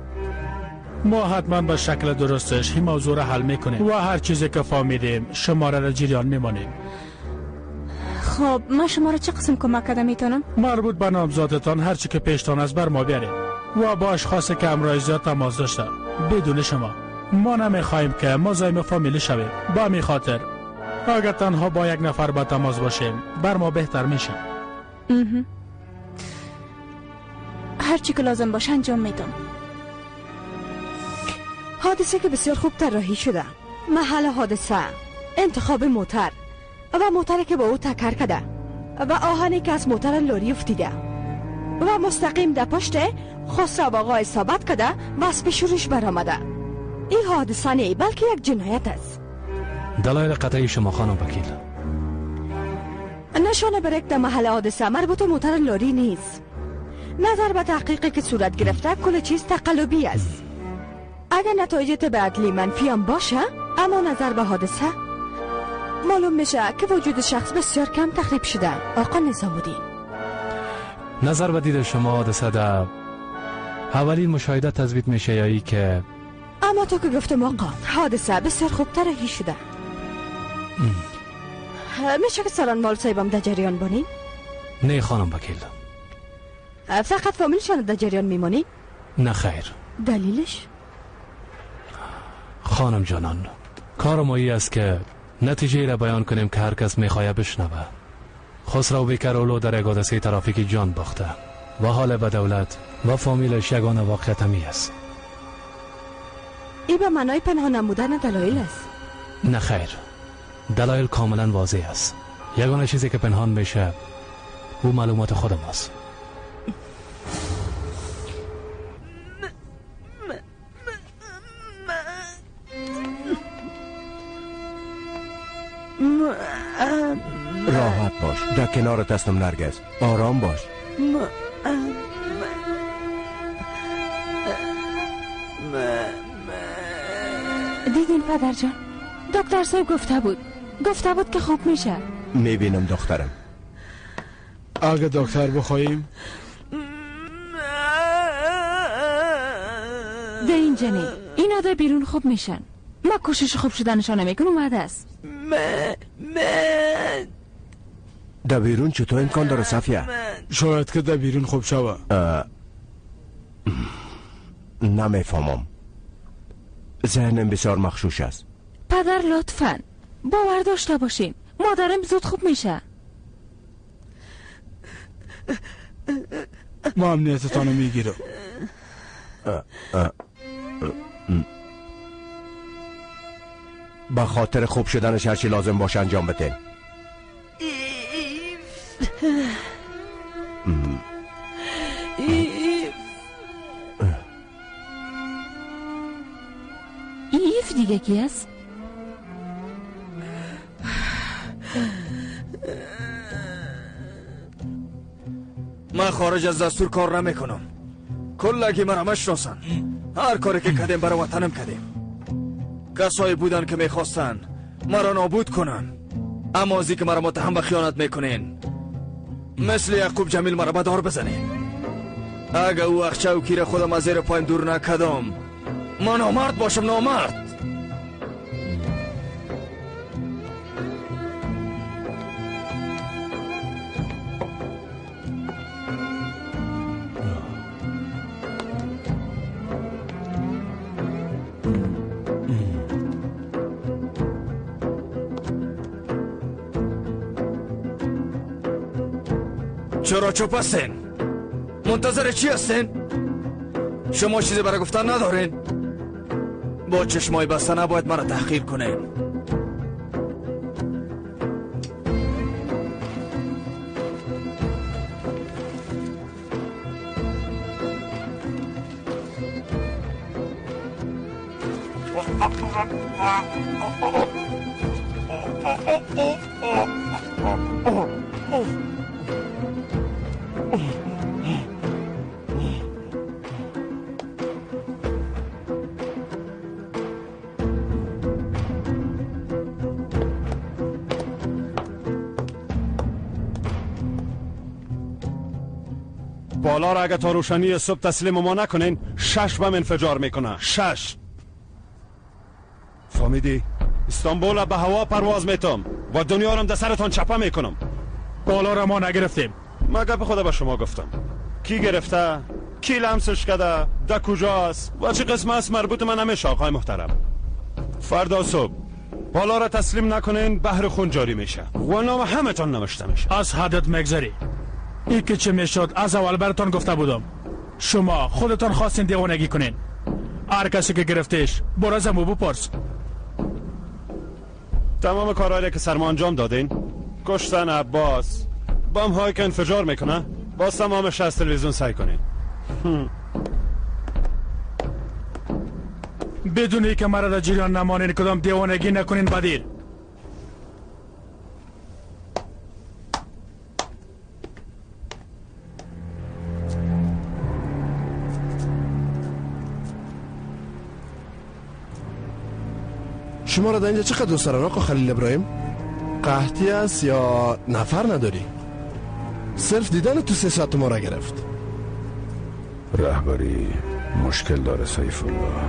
ما حتما به شکل درستش این موضوع را حل میکنیم و هر چیزی که فهمیدیم شما را جریان میمانیم. خب ما شما را چه قسم کمک کرده میتونم؟ مربوط به نامزادتان هر چی که پیشتان است بر ما بیارید و با اشخاصی که همراه زیاد تماس داشته بدون شما. ما نمیخواهیم که مزاحم فامیلی شویم. با می خاطر اگر تنها با یک نفر به تماس باشیم بر ما بهتر میشه. هر چی که لازم باشه انجام میدم. حادثه که بسیار خوب طراحی شده. محل حادثه، انتخاب موتر و موتری که با او تکر کرده و آهنی که از موتر لوری افتیده و مستقیم در پشت خسرو آقا اصابت کرده و از پیش روش برآمده. این حادثه نه بلکه یک جنایت است. دلایل قطعی شما خانم وکیل. نشانه بریک در محل حادثه مربوط موتر لوری نیست. نظر به تحقیقی که صورت گرفته کل چیز تقلبی است. اگر نتایج طب عدلی منفی هم باشه، اما نظر به حادثه معلوم میشه که وجود شخص بسیار کم تخریب شده. آقا نظام الدین، نظر به دید شما حادثه در اولین مشاهده تثبیت میشه یا ای که؟ اما تو که گفتم آقا، حادثه بسیار خوب طراحی شده. میشه که سرانمال صاحبم در جریان بانین؟ نه خانم وکیل. فقط فامیلشان در جریان میمانی؟ نه خیر. دلیلش؟ خانم جانان، کار ما ای است که نتیجه را بیان کنیم که هر کس میخواهد بشنوه. خسرو بیکرولو در یک حادثه ترافیکی جان باخته و حال به دولت و فامیلش یگانه واقعیت همی است. ای به معنای پنهان نمودن دلایل است. نه خیر، دلایل کاملا واضح است. یگانه چیزی که پنهان میشه او معلومات خود ماست. راحت باش، در کنارت هستم نرگس. آرام باش. دیدین پدر جان، دکتر صاحب گفته بود که خوب میشه. میبینم دخترم. اگه دکتر بخوایم ده اینجا نه، اینا ده بیرون خوب میشن. ما کوشش خوب شدنشان نمیکنم. اومده است. من در بیرون چطور امکان داره صفیه؟ شاید که در بیرون خوب شوه. نمیفهمم، ذهنم بسیار مغشوش است. پدر لطفاً باور داشته باشین، مادرم زود خوب میشه. ما امنیتتان رو میگیرم. به خاطر خوب شدنش هرچی لازم باشه انجام بده. ایف دیگه کی است؟ من خارج از دستور کار نمیکنم. کلگی مرا مشناسن. هر کاری که کردیم برای وطنم کردیم. کسایی بودن که میخواستن مرا نابود کنن، اما از که مرا متهم به خیانت میکنین، مثل یعقوب جمیل مرا به دار بزنین. اگه او وقت چوکی خودم از زیر پایم دور نکدم، من نامرد باشم، نامرد. چرا چوب هستین؟ منتظر چی هستین؟ شما چیزی برای گفتن ندارین؟ با چشمای بسته نباید مرا تحقیر کنین. بالا را اگه تا روشنی صبح تسلیم ما نکنین، 6 بم انفجار میکنه. 6. فهمیدی؟ استانبول به هوا پرواز میتم و دنیا را در سرتان چپه میکنم. بالا را ما نگرفتیم. ما گپ خدا به شما گفتم. کی گرفته؟ کی لمسش کرده؟ در کجاست؟ و چه قسم است مربوط من نمیشه آقای محترم. فردا صبح بالا را تسلیم نکنین، بحر خون جاری میشه و نام همتان نوشته میشه. از حدت مگذری. ای که چه میشد از اول براتان گفته بودم. شما خودتان خواستین دیوانگی کنین. هر کسی که گرفتش برو از امو بپرس. تمام کارهایی که سرما انجام دادین، کشتن عباس، بم هایی که انفجار میکنه، باز تمامش از تلویزیون سعی کنین. بدون ای که مرا در جریان نمانین کدام دیوانگی نکنین بدیل. شما را در اینجا چقدر دوست دارن آقا خلیل ابراهیم؟ قحطی است یا نفر نداری؟ صرف دیدن تو 3 ساعت ما را گرفت. رهبری مشکل داره سیف الله.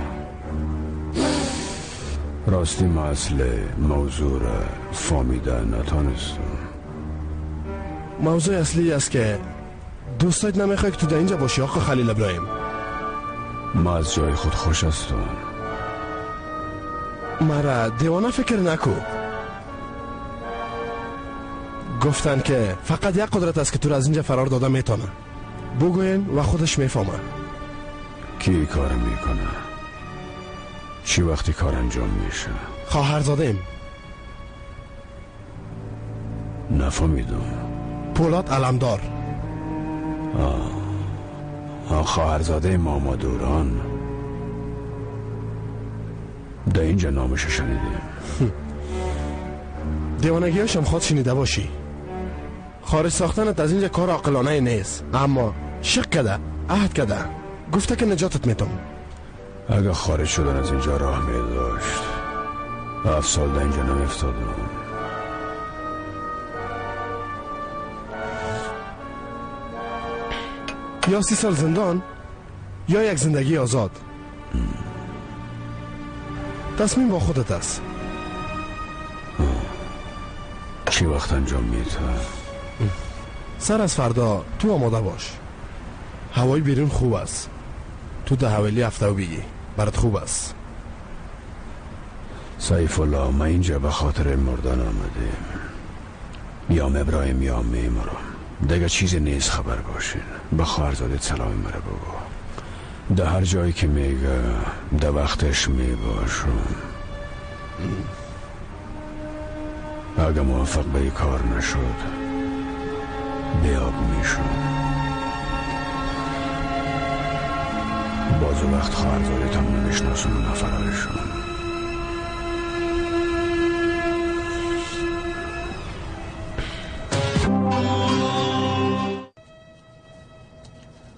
راستی ما اصل موضوع را فهمیده نتانستم. موضوع اصلی است که دوستایت نمیخوای که تو در اینجا باشی آقا خلیل ابراهیم. ما از جای خود خوش هستم. مرا دیوانه فکر نکو. گفتن که فقط یک قدرت است که تو را از اینجا فرار داده میتونه. بگوین و خودش میفهمه. کی کار میکنه؟ چی وقتی کار انجام میشه؟ خواهرزاده ایم. نفهمیدم. پولاد علمدار. خواهرزاده ماما دوران. در اینجا نامش شنیدیم. دیوانگیاشم خود شنیده باشی. خارج ساختنت از اینجا کار عاقلانه نیست، اما شک کده، عهد کده، گفته که نجاتت میتم. اگه خارج شدن از اینجا راه می داشت 7 سال در اینجا نمیفتادم. یا 30 سال زندان یا یک زندگی آزاد. تصمیم با خودت است. چی وقت انجام میده؟ سر از فردا تو آماده باش. هوای بیرون خوب است. تو ده حوالی هفته بگی برات خوب است. سیف الله، ما اینجا به خاطر مردن آمدیم. یا ابراهیم یا میمرم. دیگه چیزی نیست خبر باشین. به خواهرزاده سلام مرا بگو. ده هر جایی که میگه ده وقتش میباشم. اگه موفق به کار نشد بیاب میشم. باز وقت خواهرزادتان نمیشناسم و نفرایشون.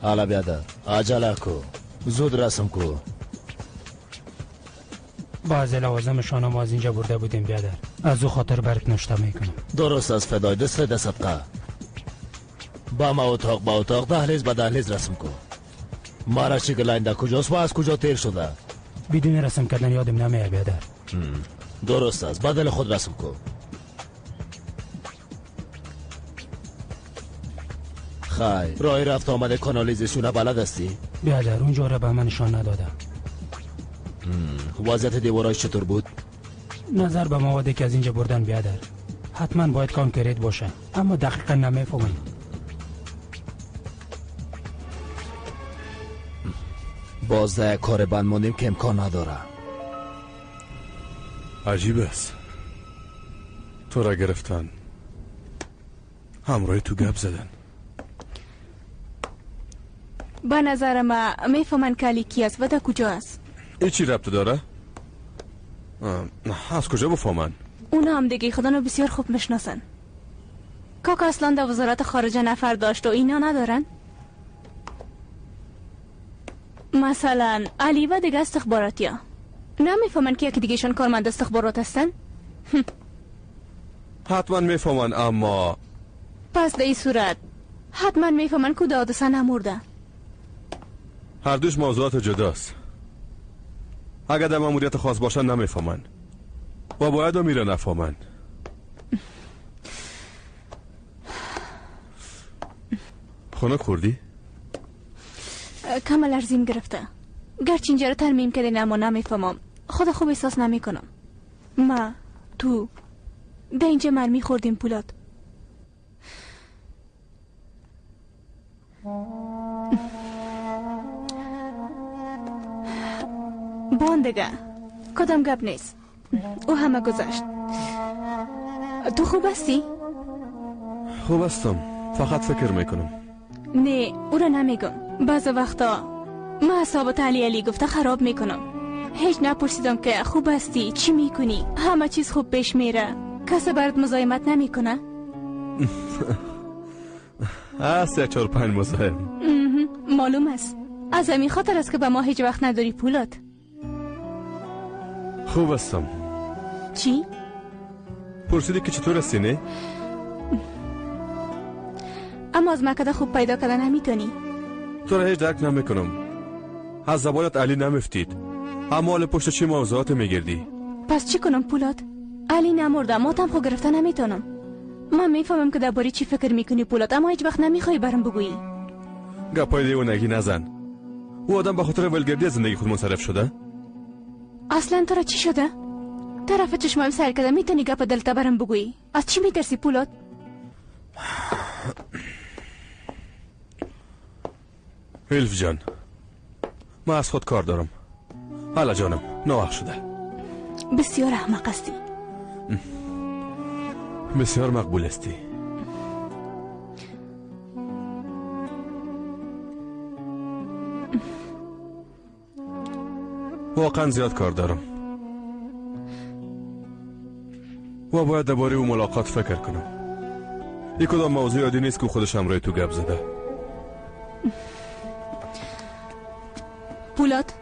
حالا بیادر عجله کو، زود رسم کو. بعض لوازمشان ما از اینجا برده بودیم بیادر، از او خاطر برات نشته میکنم. درست از فدای دست ده صدقه. با ما اتاق با اتاق، دهلیز با دهلیز رسم کو. مارا چی که کجاست و از کجا تیر شده؟ بدون رسم کردن یادم نمیاد بیادر. درست است، بدل خود رسم کو. خیر، راه رفت آمده کانالیزاسیون بلد هستی؟ بیادر اونجا را به من نشان نداده. وضعیت دیوارایش چطور بود؟ نظر به موادی که از اینجا بردن بیادر حتما باید کانکریت باشه، اما دقیقا نمیفهمم. باز در کار بند ماندیم که امکان نداره. عجیب است، تو را گرفتن، همراه تو گپ زدن. به نظر ما میفهمن که علی کی است و در کجا است. این چی ربط داره؟ از کجا بفهمن؟ اونا هم دیگه خدا رو بسیار خوب میشناسن. کاکا اصلا در وزارت خارجه نفر داشت و اینا ندارن. مثلا علی و دیگه استخباراتی ها نمیفهمن که یکی دیگهشان کارمند استخبارات هستن؟ حتما میفهمن، اما پس در این صورت حتما میفهمن که حادثه نمرده. هر دوش موضوعات جداست. اگر در ماموریت خاص باشن نمیفهمن و باید میره نفهمن. خونه خوردی؟ کم لرزیم گرفته. گرچه اینجا رو ترمیم کردین اما نمیفهمم. خود خوب احساس نمیکنم. ما تو در اینجا مرمی خوردیم پولاد. بان دیگه کدام گپ نیست، او همه گذشت. تو خوب هستی؟ خوب هستم، فقط فکر میکنم. نه او را نمیگم. بعض وقتا من اعصابت علی علی گفته خراب میکنم. هیچ نپرسیدم که خوب هستی، چی میکنی، همه چیز خوب پیش میره، کسی برات مزاحمت نمیکنه؟ هست 1 4 5 مزاحم. معلوم است. از همین خاطر است که به ما هیچ وقت نداری پولات. خوب هستم. چی؟ پرسیدی که چطور هستی نه؟ اما از مکده خوب پیدا کردن نمیتونی. تو را هیچ درک نمیکنم. از زبانت علی نمیفتید. اما حال پشت چه موضوعات میگردی؟ پس چی کنم پولات؟ علی نمرده، ماتم خو گرفته نمیتونم. من میفهمم که درباره چی فکر میکنی پولات، اما هیچ وقت نمیخوای برام بگویی. گپای دیوانگی نزن. او آدم به خاطر ولگردی از زندگی خود منصرف شده؟ اصلا تو را چی شده؟ طرف چشمم سر کرده، میتونی گپ دلت برام بگویی؟ از چی میترسی پولات؟ الف جان، من از خود کار دارم. حالا جانم، ناوقت شده. بسیار احمق هستی. بسیار مقبول هستی. واقعا زیاد کار دارم و باید درباره او ملاقات فکر کنم. یک کدام موضوع عادی نیست که خودش همراه تو گپ زده. پولاد،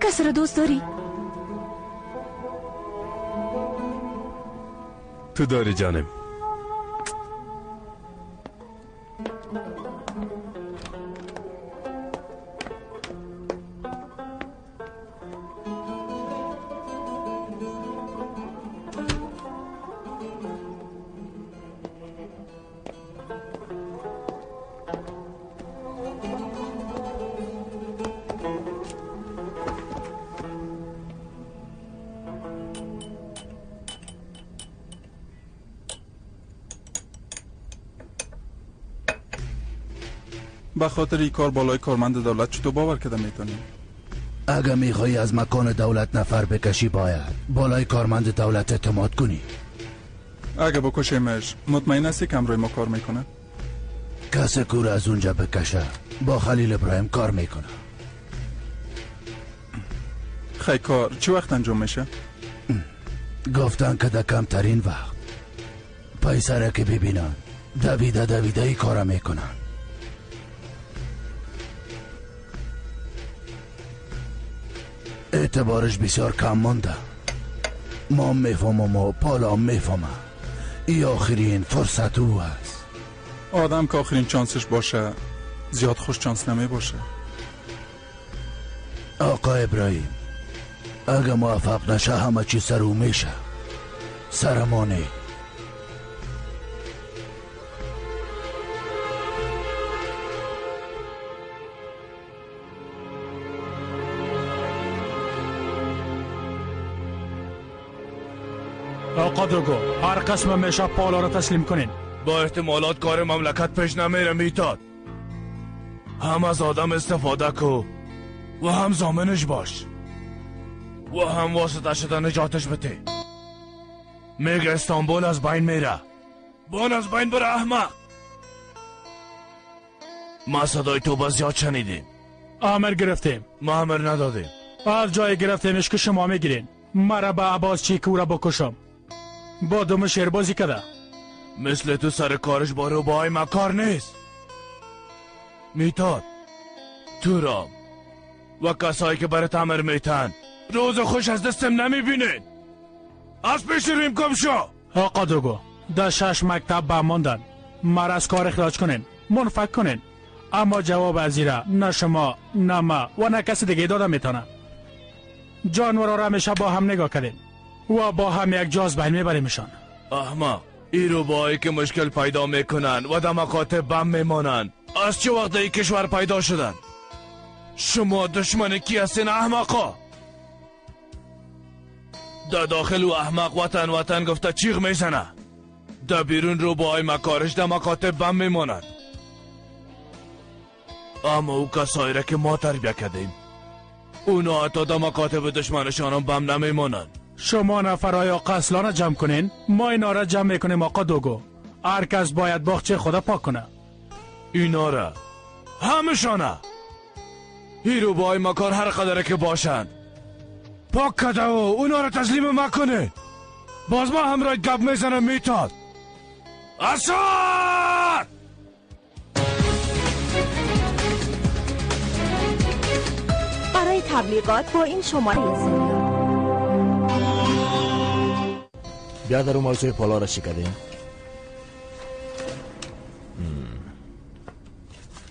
کس را دوست داری؟ تو داری جانم. به خاطر این کار بالای کارمند دولت چطور باور کرده میتونیم؟ اگه میخوای از مکان دولت نفر بکشی باید بالای کارمند دولت اعتماد کنی. اگه بکشیمش مطمئن هستی که همراه ما کار میکنه؟ کس کور از اونجا بکشه با خلیل ابراهیم کار میکنه. خیلی کار چه وقت انجام میشه؟ گفتن که در کمترین وقت. پیسه را که ببینن دویده دویده ای کار میکنن. اعتبارش بسیار کم مانده. ما میفهمم و پالا میفهمم. ای آخرین فرصت او است. آدم که آخرین چانسش باشه زیاد خوش چانس نمی باشه. آقا ابراهیم اگه موفق نشه همه چی سر او میشه. سرمانه. آقا دوگو هر قسم میشه پالا را تسلیم کنین. با احتمالات کار مملکت پیش نمیره میتاد. هم از آدم استفاده کو و هم زامنش باش و هم واسطه شده نجاتش بده. میگه استانبول از بین میره. بان از بین بره احمق. ما صدای تو با زیاد شنیدیم. امر گرفتیم. ما امر ندادیم. از جای گرفتیمش که شما میگیرین. مرا به عباس چی که او را بکشم. با دم شیربازی کده. مثل تو سر کارش با روباهای مکار نیست. میتاد تو را و کسایی که برات امر میتن روز خوش از دستم نمیبینین. از پیش ریم کم شو. آقا دوگو در 6 مکتب بماندن. مرا از کار اخراج کنین، منفک کنین، اما جواب از ایره نه شما نه ما و نه کسی دیگه داده میتونه. جانورا را همیشه با هم نگاه کردیم و با هم یک جاز بین میبریمشان. احمق، این روباهایی که مشکل پیدا میکنن و در مکاتب بم میمانن از چه وقت این کشور پیدا شدن؟ شما دشمن کی هستین احمقا؟ در داخل و احمق وطن وطن گفته چیغ میزنه، در بیرون روباهای مکارش در مکاتب بم میمانند. اما او کسایی را که ما تربیه کردیم، اونا حتی در مکاتب دشمنشان هم بم نمیمانند. شما نفرهای آقا اصلان جمع کنین، ما اینا را جمع میکنیم. آقا دوگو، هر کس باید باغچه خدا پاک کنه. اینا را همشانه هیروبای مکار هر قدره که باشند پاک کده و اونا را تسلیم مکنه. باز ما همراه گپ میزنم میتاد. اساد! برای تبلیغات با این شماره سریال بیا در موضوع پالا را شکدیم.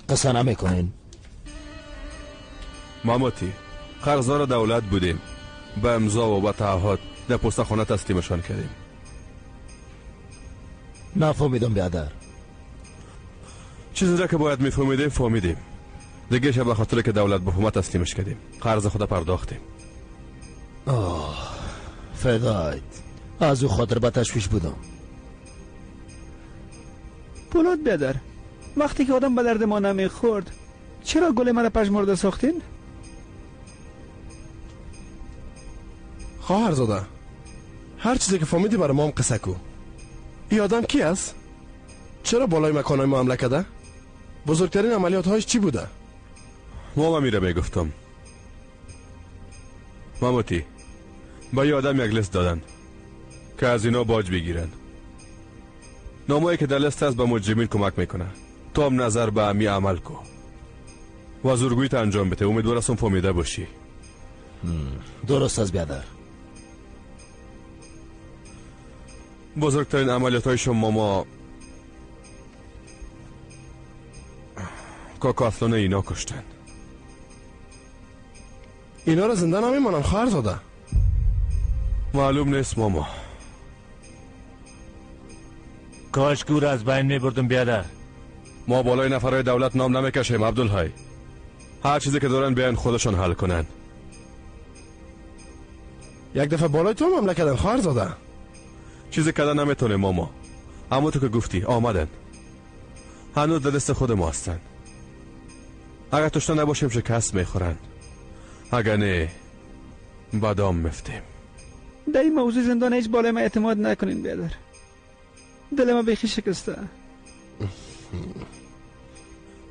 قصه نمیکنین. ماماتی قرضدار دولت بودیم، به امضا و به تعهد در پستخانه تسلیمشان کردیم. نفهمیدم بیادر. چیزی را که باید میفهمیدیم فهمیدیم دیگه. شب به خاطر که دولت بفهمه تسلیمش کردیم، قرض خود پرداختیم. آه فدایت، از او خاطر به تشویش بودم. پولاد بیادر، وقتی که آدم به درد ما نمیخورد چرا گل مرا پژمرده ساختین؟ خواهرزاده، هر چیزی که فهمیدی برای ما هم قصه کو. این آدم کی است؟ چرا بالای مکانهای ما حمله کرده؟ بزرگترین عملیات هایش چی بوده؟ ما میره میگفتم ماموتی، با یه آدم یک لست دادن که از اینا باج بگیرن. نامایی که در لست است به مجرمین کمک میکنه. تو هم نظر به امی عمل کو و زورگویی تا انجام بده. امیدوارم فهمیده باشی. درست از بیادر. بزرگترین عملیات های شما ما کاکا اصلان اینا کشتن. اینا را زنده نمیمانن خواهرزاده. معلوم نیست ماما. کاش که او را از بین میبردم بیادر. ما بالای نفرهای دولت نام نمیکشیم عبدالحی. هر چیزی که دارن بیان خودشان حل کنن. یک دفعه بالای تو حمله کردن خواهرزاده. چیزی کردن نمیتونه ماما. اما تو که گفتی آمدن، هنوز در دست خود ما هستن. اگر تشنه نباشیم شکست میخورن، اگر نه بادام مفتیم. در این موضوع زندان هیچ بالای ما اعتماد نکنین بیادر. دل ما بیخی شکسته.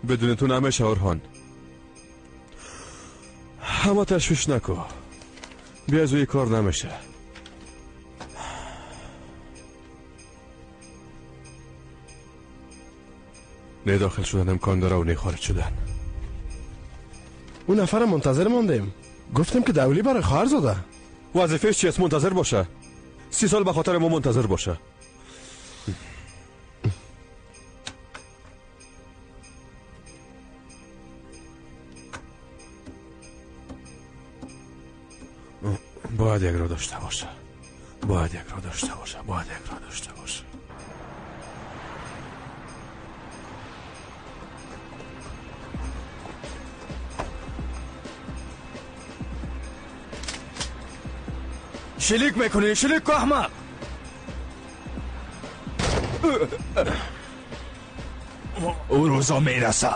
بدون تو نمیشه اورهان. اما تشویش نکو، بیا از کار نمیشه. نه داخل شدن امکان داره و نه خارج شدن. اون نفر منتظر ماندیم، گفتیم که دولی برای خواهر زاده. وظیفه‌اش چیست؟ منتظر باشه. 30 سال به خاطر ما منتظر باشه. باید یک را داشته باشه، باید یک را داشته باشه، باید یک را داشته باشه. شلیک میکنی؟ شلیک کو احمق. او روزا میرسه.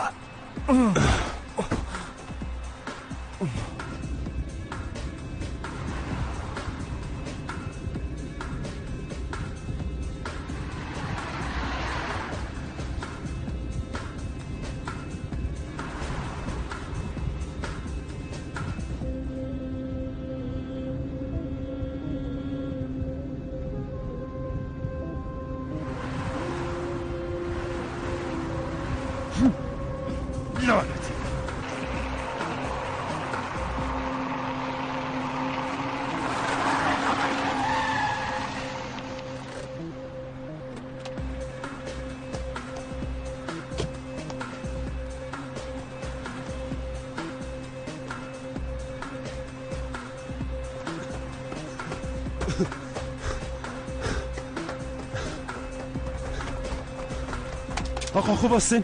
آقا خوب هستین؟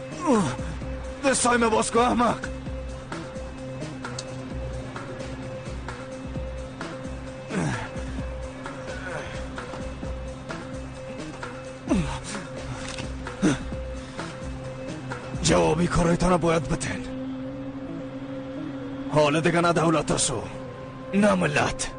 دستایم باز کن احمق. جوابی کارایتان را باید بتن. حالا دیگه نه دولت است و نه ملت.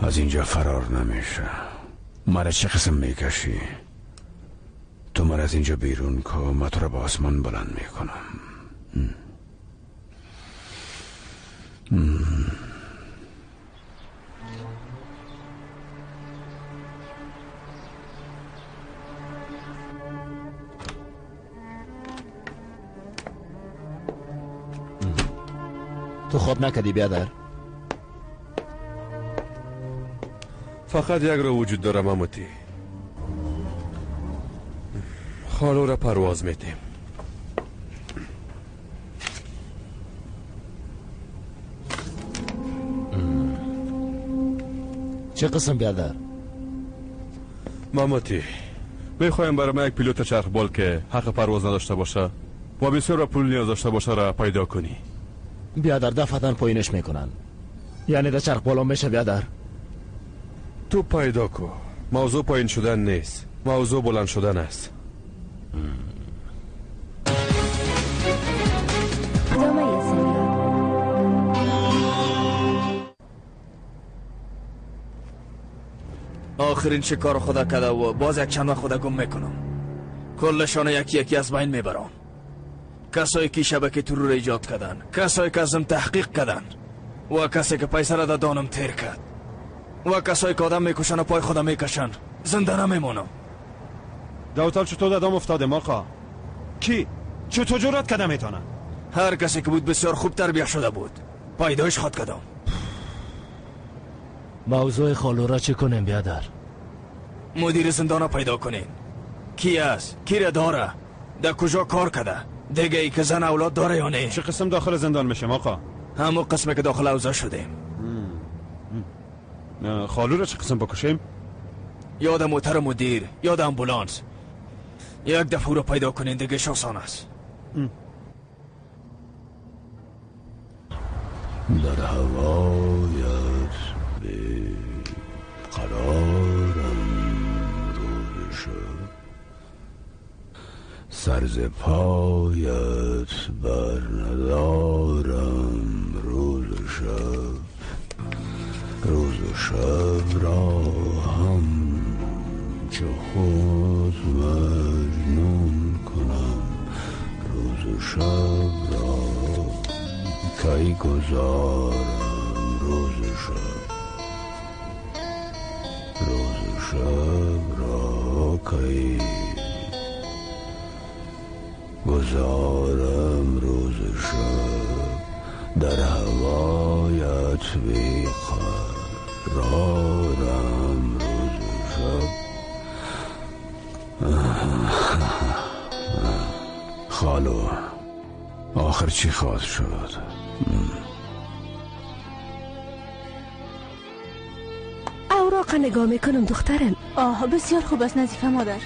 از اینجا فرار نمیشه. مرا چه قسم میکشی؟ تو مرا از اینجا بیرون کن، من تو را به آسمان بلند میکنم. تو خواب نکردی بیادر؟ فقط یک رو وجود داره ماموتی، خالو را پرواز میدیم. چه قسم بیادر؟ ماموتی میخوایم برای ما یک پیلوت چرخبال که حق پرواز نداشته باشه و بسیار پول نیاز داشته باشه را پیدا کنی. بیادر دفعتا پایینش میکنن، یعنی در چرخ بالا میشه بیادر. تو پیدا کو. موضوع پایین شدن نیست، موضوع بلند شدن است. آخرین شکار خدا کرده و باز یک چند وقت خدا گم میکنم. کلشان یکی یکی از بین میبرم. کسایی که شبکه ترور ایجاد کردن، کسایی که ازم تحقیق کردن و کسی که پیسه را دانم تیر کرد و کسایی که آدم میکشن و پای خودم میکشن، زنده نمیمونم. دوتال چطور دادم افتاده آقا؟ کی؟ چطور جرأت کردم میتونه؟ هر کسی که بود بسیار خوب تربیه شده بود. پیدایش خواد کردم. موضوع خالو را چه کنیم بیادر؟ مدیر زندان پیدا کنین. کی است؟ کی را داره؟ در کجا کار کرده؟ دیگه ای که زن اولاد داره یا نه؟ چه قسم داخل زندان میشیم آقا؟ همون قسمه که داخل اوضاع شدیم. خالو را چه قسم بکشیم؟ یاد موتر مدیر، یاد امبولانس. یک دفعه رو پیدا کنین دیگه آسان است. در هوایت به قرارم روز شب، سر ز پایت بر ندارم روز شب، روز و شب را هم چو خود مجنون کنم، روز و شب را کی گذارم، روز و شب، روز و شب را کی گذارم، روز و شب در هوایت بی قرارم، روز و شب. خالو آخر چی خواهد شد؟ اوراق نگاه میکنم دخترم. آه بسیار خوب است نظیفه مادر.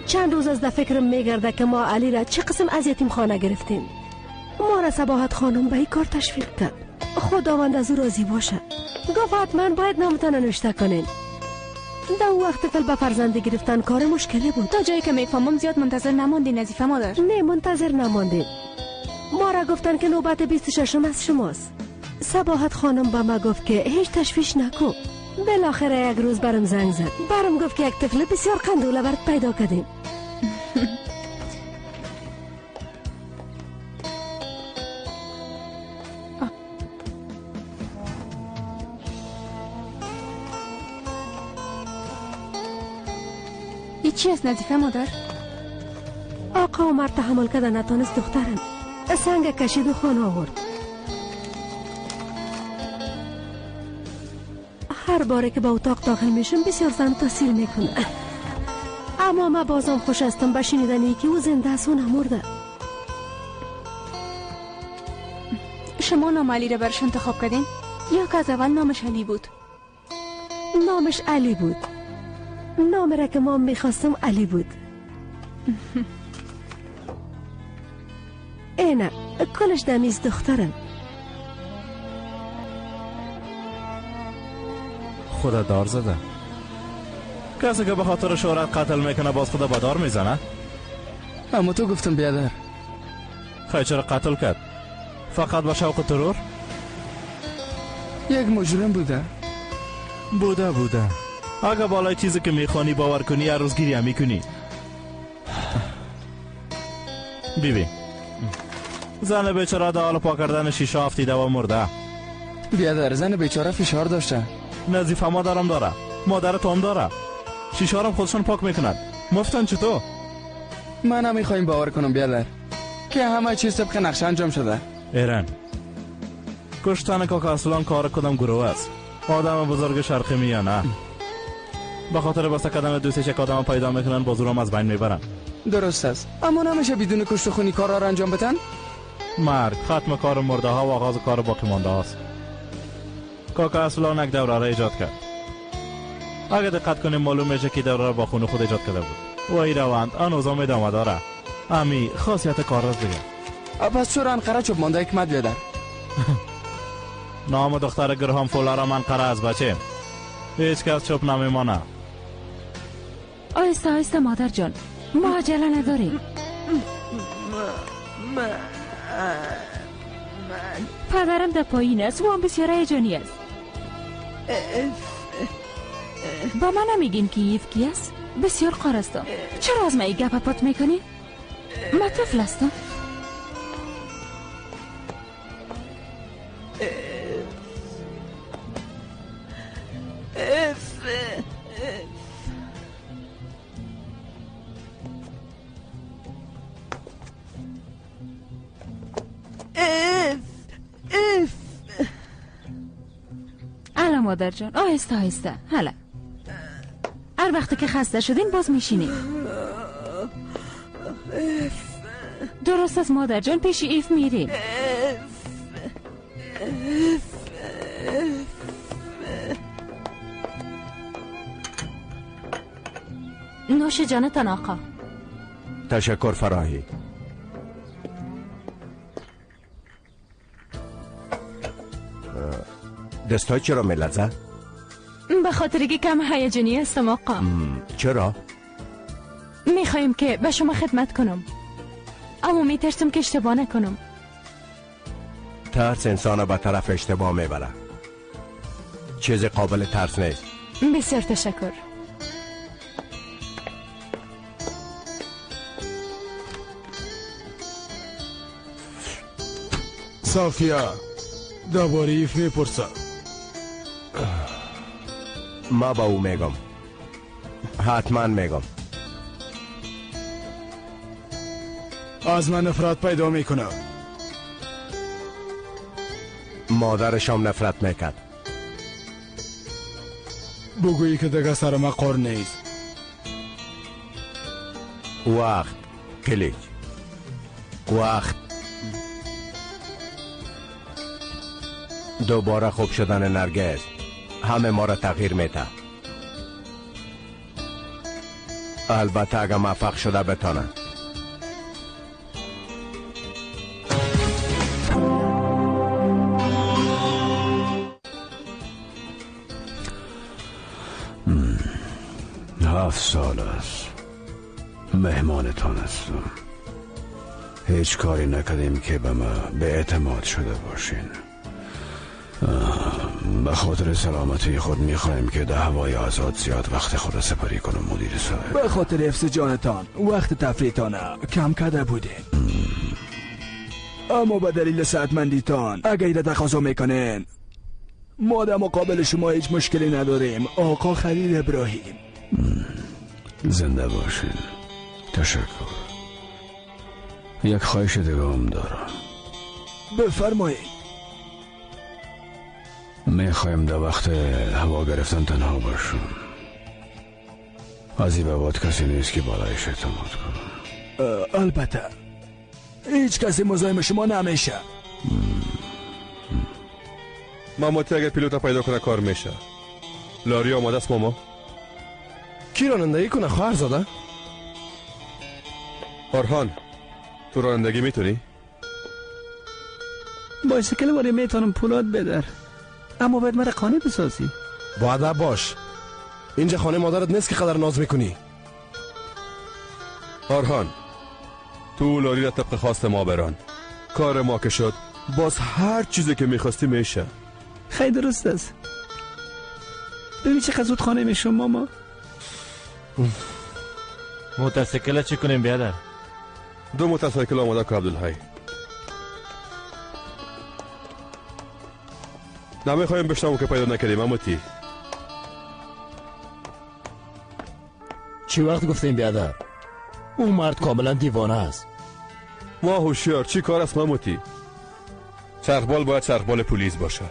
چند روز از در فکرم میگرده که ما علی را چه قسم از یتیم خانه گرفتیم. ما را صباحت خانم به این کار تشویق کرد. خداوند از او راضی باشه. گفت حتما باید نامتان نوشته کنین. در اون وقت طفل به فرزندی گرفتن کار مشکلی بود. تا جایی که میفهمم زیاد منتظر نماندی نظیفه مادر. نه منتظر نماندیم. ما را گفتن که نوبت 26 از شماست. صباحت خانم به ما گفت که هیچ تشویش نکن، بالاخره یک روز برم زنگ زد، برم گفت که یک طفل بسیار قندوله برد پیدا کردیم. این چی است نظیفه مادر؟ آقا عمر تحمل کرده نتانست دخترم، سنگ کشید و خانه آورد. هر باره که به اتاق داخل میشم بسیار زن تاثیر میکنه، اما من بازم خوش هستم به شنیدن که او زنده است و نمرده. شما نام علی را برش انتخاب کردین یا که از اول نامش علی بود؟ نامش علی بود. نام را که ما میخواستم علی بود. اینه کلش دمیز دخترم. خدا دار زده. کسی که به خاطر شهرت قتل میکنه باز خدا به دار میزنه. اما تو گفتم بیادر. خیلی چرا قتل کرد؟ فقط با شوق ترور؟ یک مجرم بوده. بوده. اگه بالای چیزی که میخوانی باور کنی هر روز گریه میکنی. بیبی زن بیچاره در حال پاک کردن شیشه افتیده و مرده. بیادر زن بیچاره فشار داشته. نظیفه مادرم داره، مادر تو هم داره، شیشه هم خودشون پاک میکنن. مفتن چطور؟ من نمیخوایم باور کنم بیادر که همه چیز طبق نقشه انجام شده. ایران کشتن کاکا اصلان کار کدام گروه است؟ آدم بزرگ شرقی میانه به خاطر بسته کردن دوستش یک آدم پیدا میکنن باز او از بین میبرن. درست است، اما نمیشه بدون کشت خونی کارا را انجام بدن. مرگ ختم کار مرده ها و آغاز کار باقی مانده هاست. کاکا اصلان یک دوره را ایجاد کرد. اگه دقت کنیم معلوم میشه که دوره را با خون خود ایجاد کرده بود و این روند هنوز هم ادامه داره. امی خاصیت کار است دیگه. پس چرا انقره چوب مانده حکمت بیادر؟ نام دختر گرهام فولر هم انقره از بچه. هیچ کس چوب نمیمانه. آهسته آهسته مادر جان، ما عجله نداریم. پدرم در پایین است و هم بسیار هیجانی است. با من نمیگین که ایف کی است؟ بسیار قار هستم. چرا از من این گپ پات میکنی؟ من طفل هستم. هلا مادر جان، آهسته آهسته. هلا هر وقتی که خسته شدین باز میشینیم. درست از مادر جان، پیش ایف میریم. نوش جانتان آقا. تشکر فراهی. دستای چرا میلرزه؟ به خاطر که کم هیجانی هستم آقا. چرا؟ میخوایم که به شما خدمت کنم، اما میترسم که اشتباه نکنم. ترس انسان به طرف اشتباه میبره. چیز قابل ترس نیست. بسیار تشکر. صافیا درباره ایف میپرسم. ما با او میگم، حتما میگم. از من نفرت پیدا میکنم. مادرش هم نفرت میکرد. بگویی که دیگه سر ما قار نیست. وقت کلیک وقت دوباره خوب شدن نرگس همه ما را تغییر میده. البته اگه موفق شده بتانه. هفت سال است مهمانتان هستم. هیچ کاری نکردیم که به ما به اعتماد شده باشین. به خاطر سلامتی خود میخوایم که در هوای آزاد زیاد وقت خود سپری کنم مدیر صاحب. به خاطر حفظ جانتان وقت تفریحتان کم کرده بودین، اما به دلیل صحتمندیتان اگر ایره تقاضا میکنین ما در مقابل شما هیچ مشکلی نداریم آقا خلیل ابراهیم. زنده باشین. تشکر. یک خواهش دیگه هم دارم. بفرمایید. میخوایم در وقت هوا گرفتن تنها باشم. از این به بعد کسی نیست که بالایش اعتماد کنم. البته هیچ کسی مزاحم شما نمیشه. ماماتی اگر پیلوت پیدا کنه کار میشه. لاری آماده است ماما؟ کی رانندگی کنه خواهرزاده؟ آرهان تو رانندگی میتونی؟ بایسیکل واری میتونم پولات بدر، اما باید مرا قانع بسازی. با باش، اینجا خانه مادرت نیست که قدر ناز میکنی. آرهان تو لاری را طبق خواست ما بران. کار ما که شد باز هر چیزی که میخواستی میشه. خیلی درست است. ببین چه زود خانه میشم ماما. موتورسیکل چی کنیم بیادر؟ 2 موتورسیکل آماده که عبدالحی. نمیخوایم بشنوم که پیدا نکردیم اموتی. چی وقت گفتیم بیادر؟ اون مرد کاملا دیوانه است. ما هوشیار چی کار است ماموتی؟ چرخبال باید چرخبال پلیس باشه.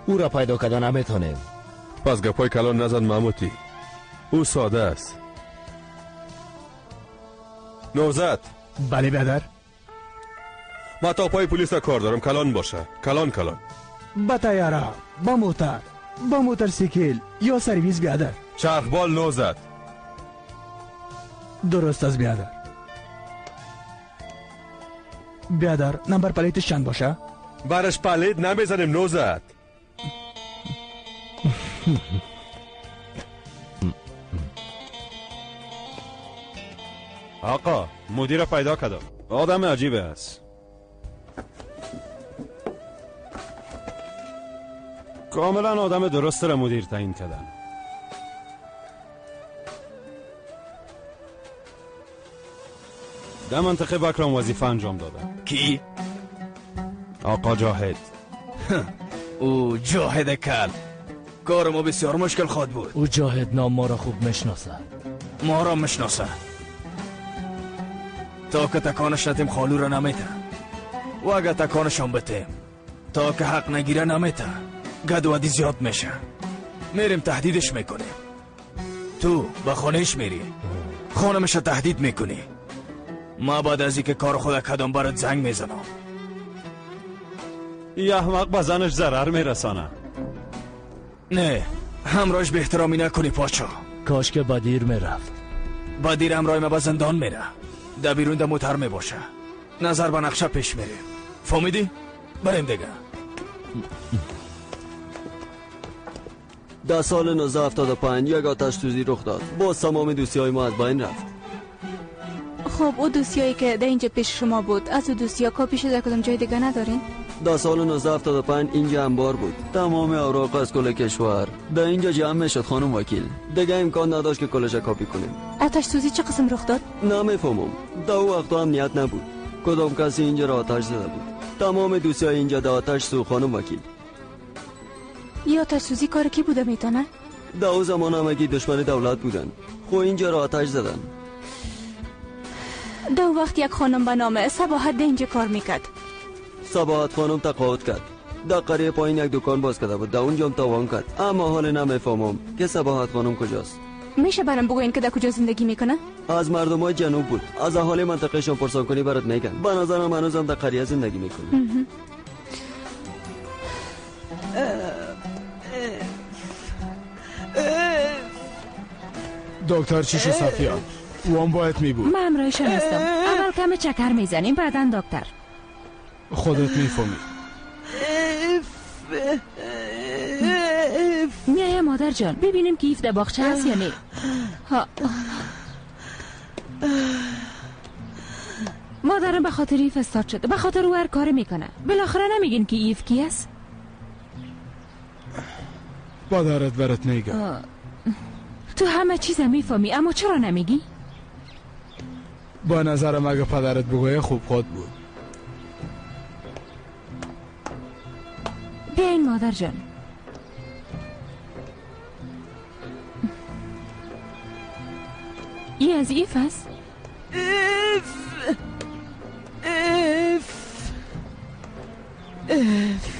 او را پیدا کردن نمیتونیم. پس گپای کلان نزن ماموتی. او ساده است. نوزد. بله بیادر. ما تا پای پلیس را کار دارم. کلان باشه. کلان کلان. با طیاره، با موتر، با موتورسیکل یا سرویس بیادر. چرخبال نوزد. درست است بیادر. بیادر نمبر پلیتش چند باشه؟ برش پلیت نمیزنیم نوزد. آقا مدیر پیدا کردم. آدم عجیبه است. کاملا آدم درست را مدیر تعیین کردن. در منطقه بکرام وظیفه انجام دادن. کی؟ آقا جاهد. او جاهد کل. کار ما بسیار مشکل خواد بود. او جاهد نام ما را خوب میشناسه. ما را میشناسه. تا که تکانش نتیم خالو را نمیته، و اگه تکانشان بتیم تا که حق نگیره نمیته. گدودی زیاد میشه. میریم تهدیدش میکنیم. تو به خانهش میری، خانمش را تهدید میکنی. ما بعد از اینکه کار خود کدام برات زنگ میزنم. یه احمق به زنش ضرر میرسانه. نه همراهش به احترامی نکنی پاچا. کاش که بدیر میرفت. بدیر همراه ما به زندان میره. در بیرون در موتر میباشه. نظر به نقشه پیش میریم. فهمیدی؟ بریم دیگه. در سال 1975 یک آتش سوزی رخ داد. باز تمام دوستی ما از بین رفت. خب او دوستیایی که در اینجا پیش شما بود، از او دوستیا کپی شده کدام جای دیگه ندارین؟ در سال 1975 اینجا انبار بود. تمام اوراق از کل کشور در اینجا جمع میشد خانم وکیل. دیگه امکان نداشت که کلش کپی کنیم. آتش سوزی چه قسم رخ داد؟ نمیفهمم. در او وقتا امنیت نبود. کدام کسی اینجا را آتش زده بود. تمام دوستیای اینجا در آتش سوخت خانم وکیل. یا آتش سوزی کار کی بوده میتونه؟ در او زمان همگی دشمن دولت بودن. خو اینجا را آتش زدن. در وقت یک خانم به نام صباحت در اینجا کار میکرد. صباحت خانم تقاعد کرد. در قریه پایین یک دکان باز کرده بود. در اونجا هم توان کرد. اما حال نمیفهمم که صباحت خانم کجاست. میشه برام بگوین که در کجا زندگی میکنه؟ از مردم های جنوب بود. از اهالی منطقهشان پرسان کنی برات میگن. به نظرم هنوزم در قریه زندگی میکنه. دکتر چی شد صفیه؟ او هم باید می بود. من همراهشان هستم. اول کم چکر میزنیم بعدا دکتر. خودت میفهمی. میایم مادر جان ببینیم که ایف در باغچه هست یا نه. مادرم به خاطر ایف استاد شده. به خاطر او هر کار میکنه. بالاخره نمیگین که ایف کی است؟ پدرت برات میگه. تو همه چیز میفهمی، اما چرا نمیگی؟ با نظرم اگه پدرت بگویه خوب خود بود. بیاین مادر جان. ای از ایف است؟ اف اف اف.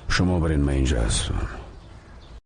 شما برین، من اینجا هستم.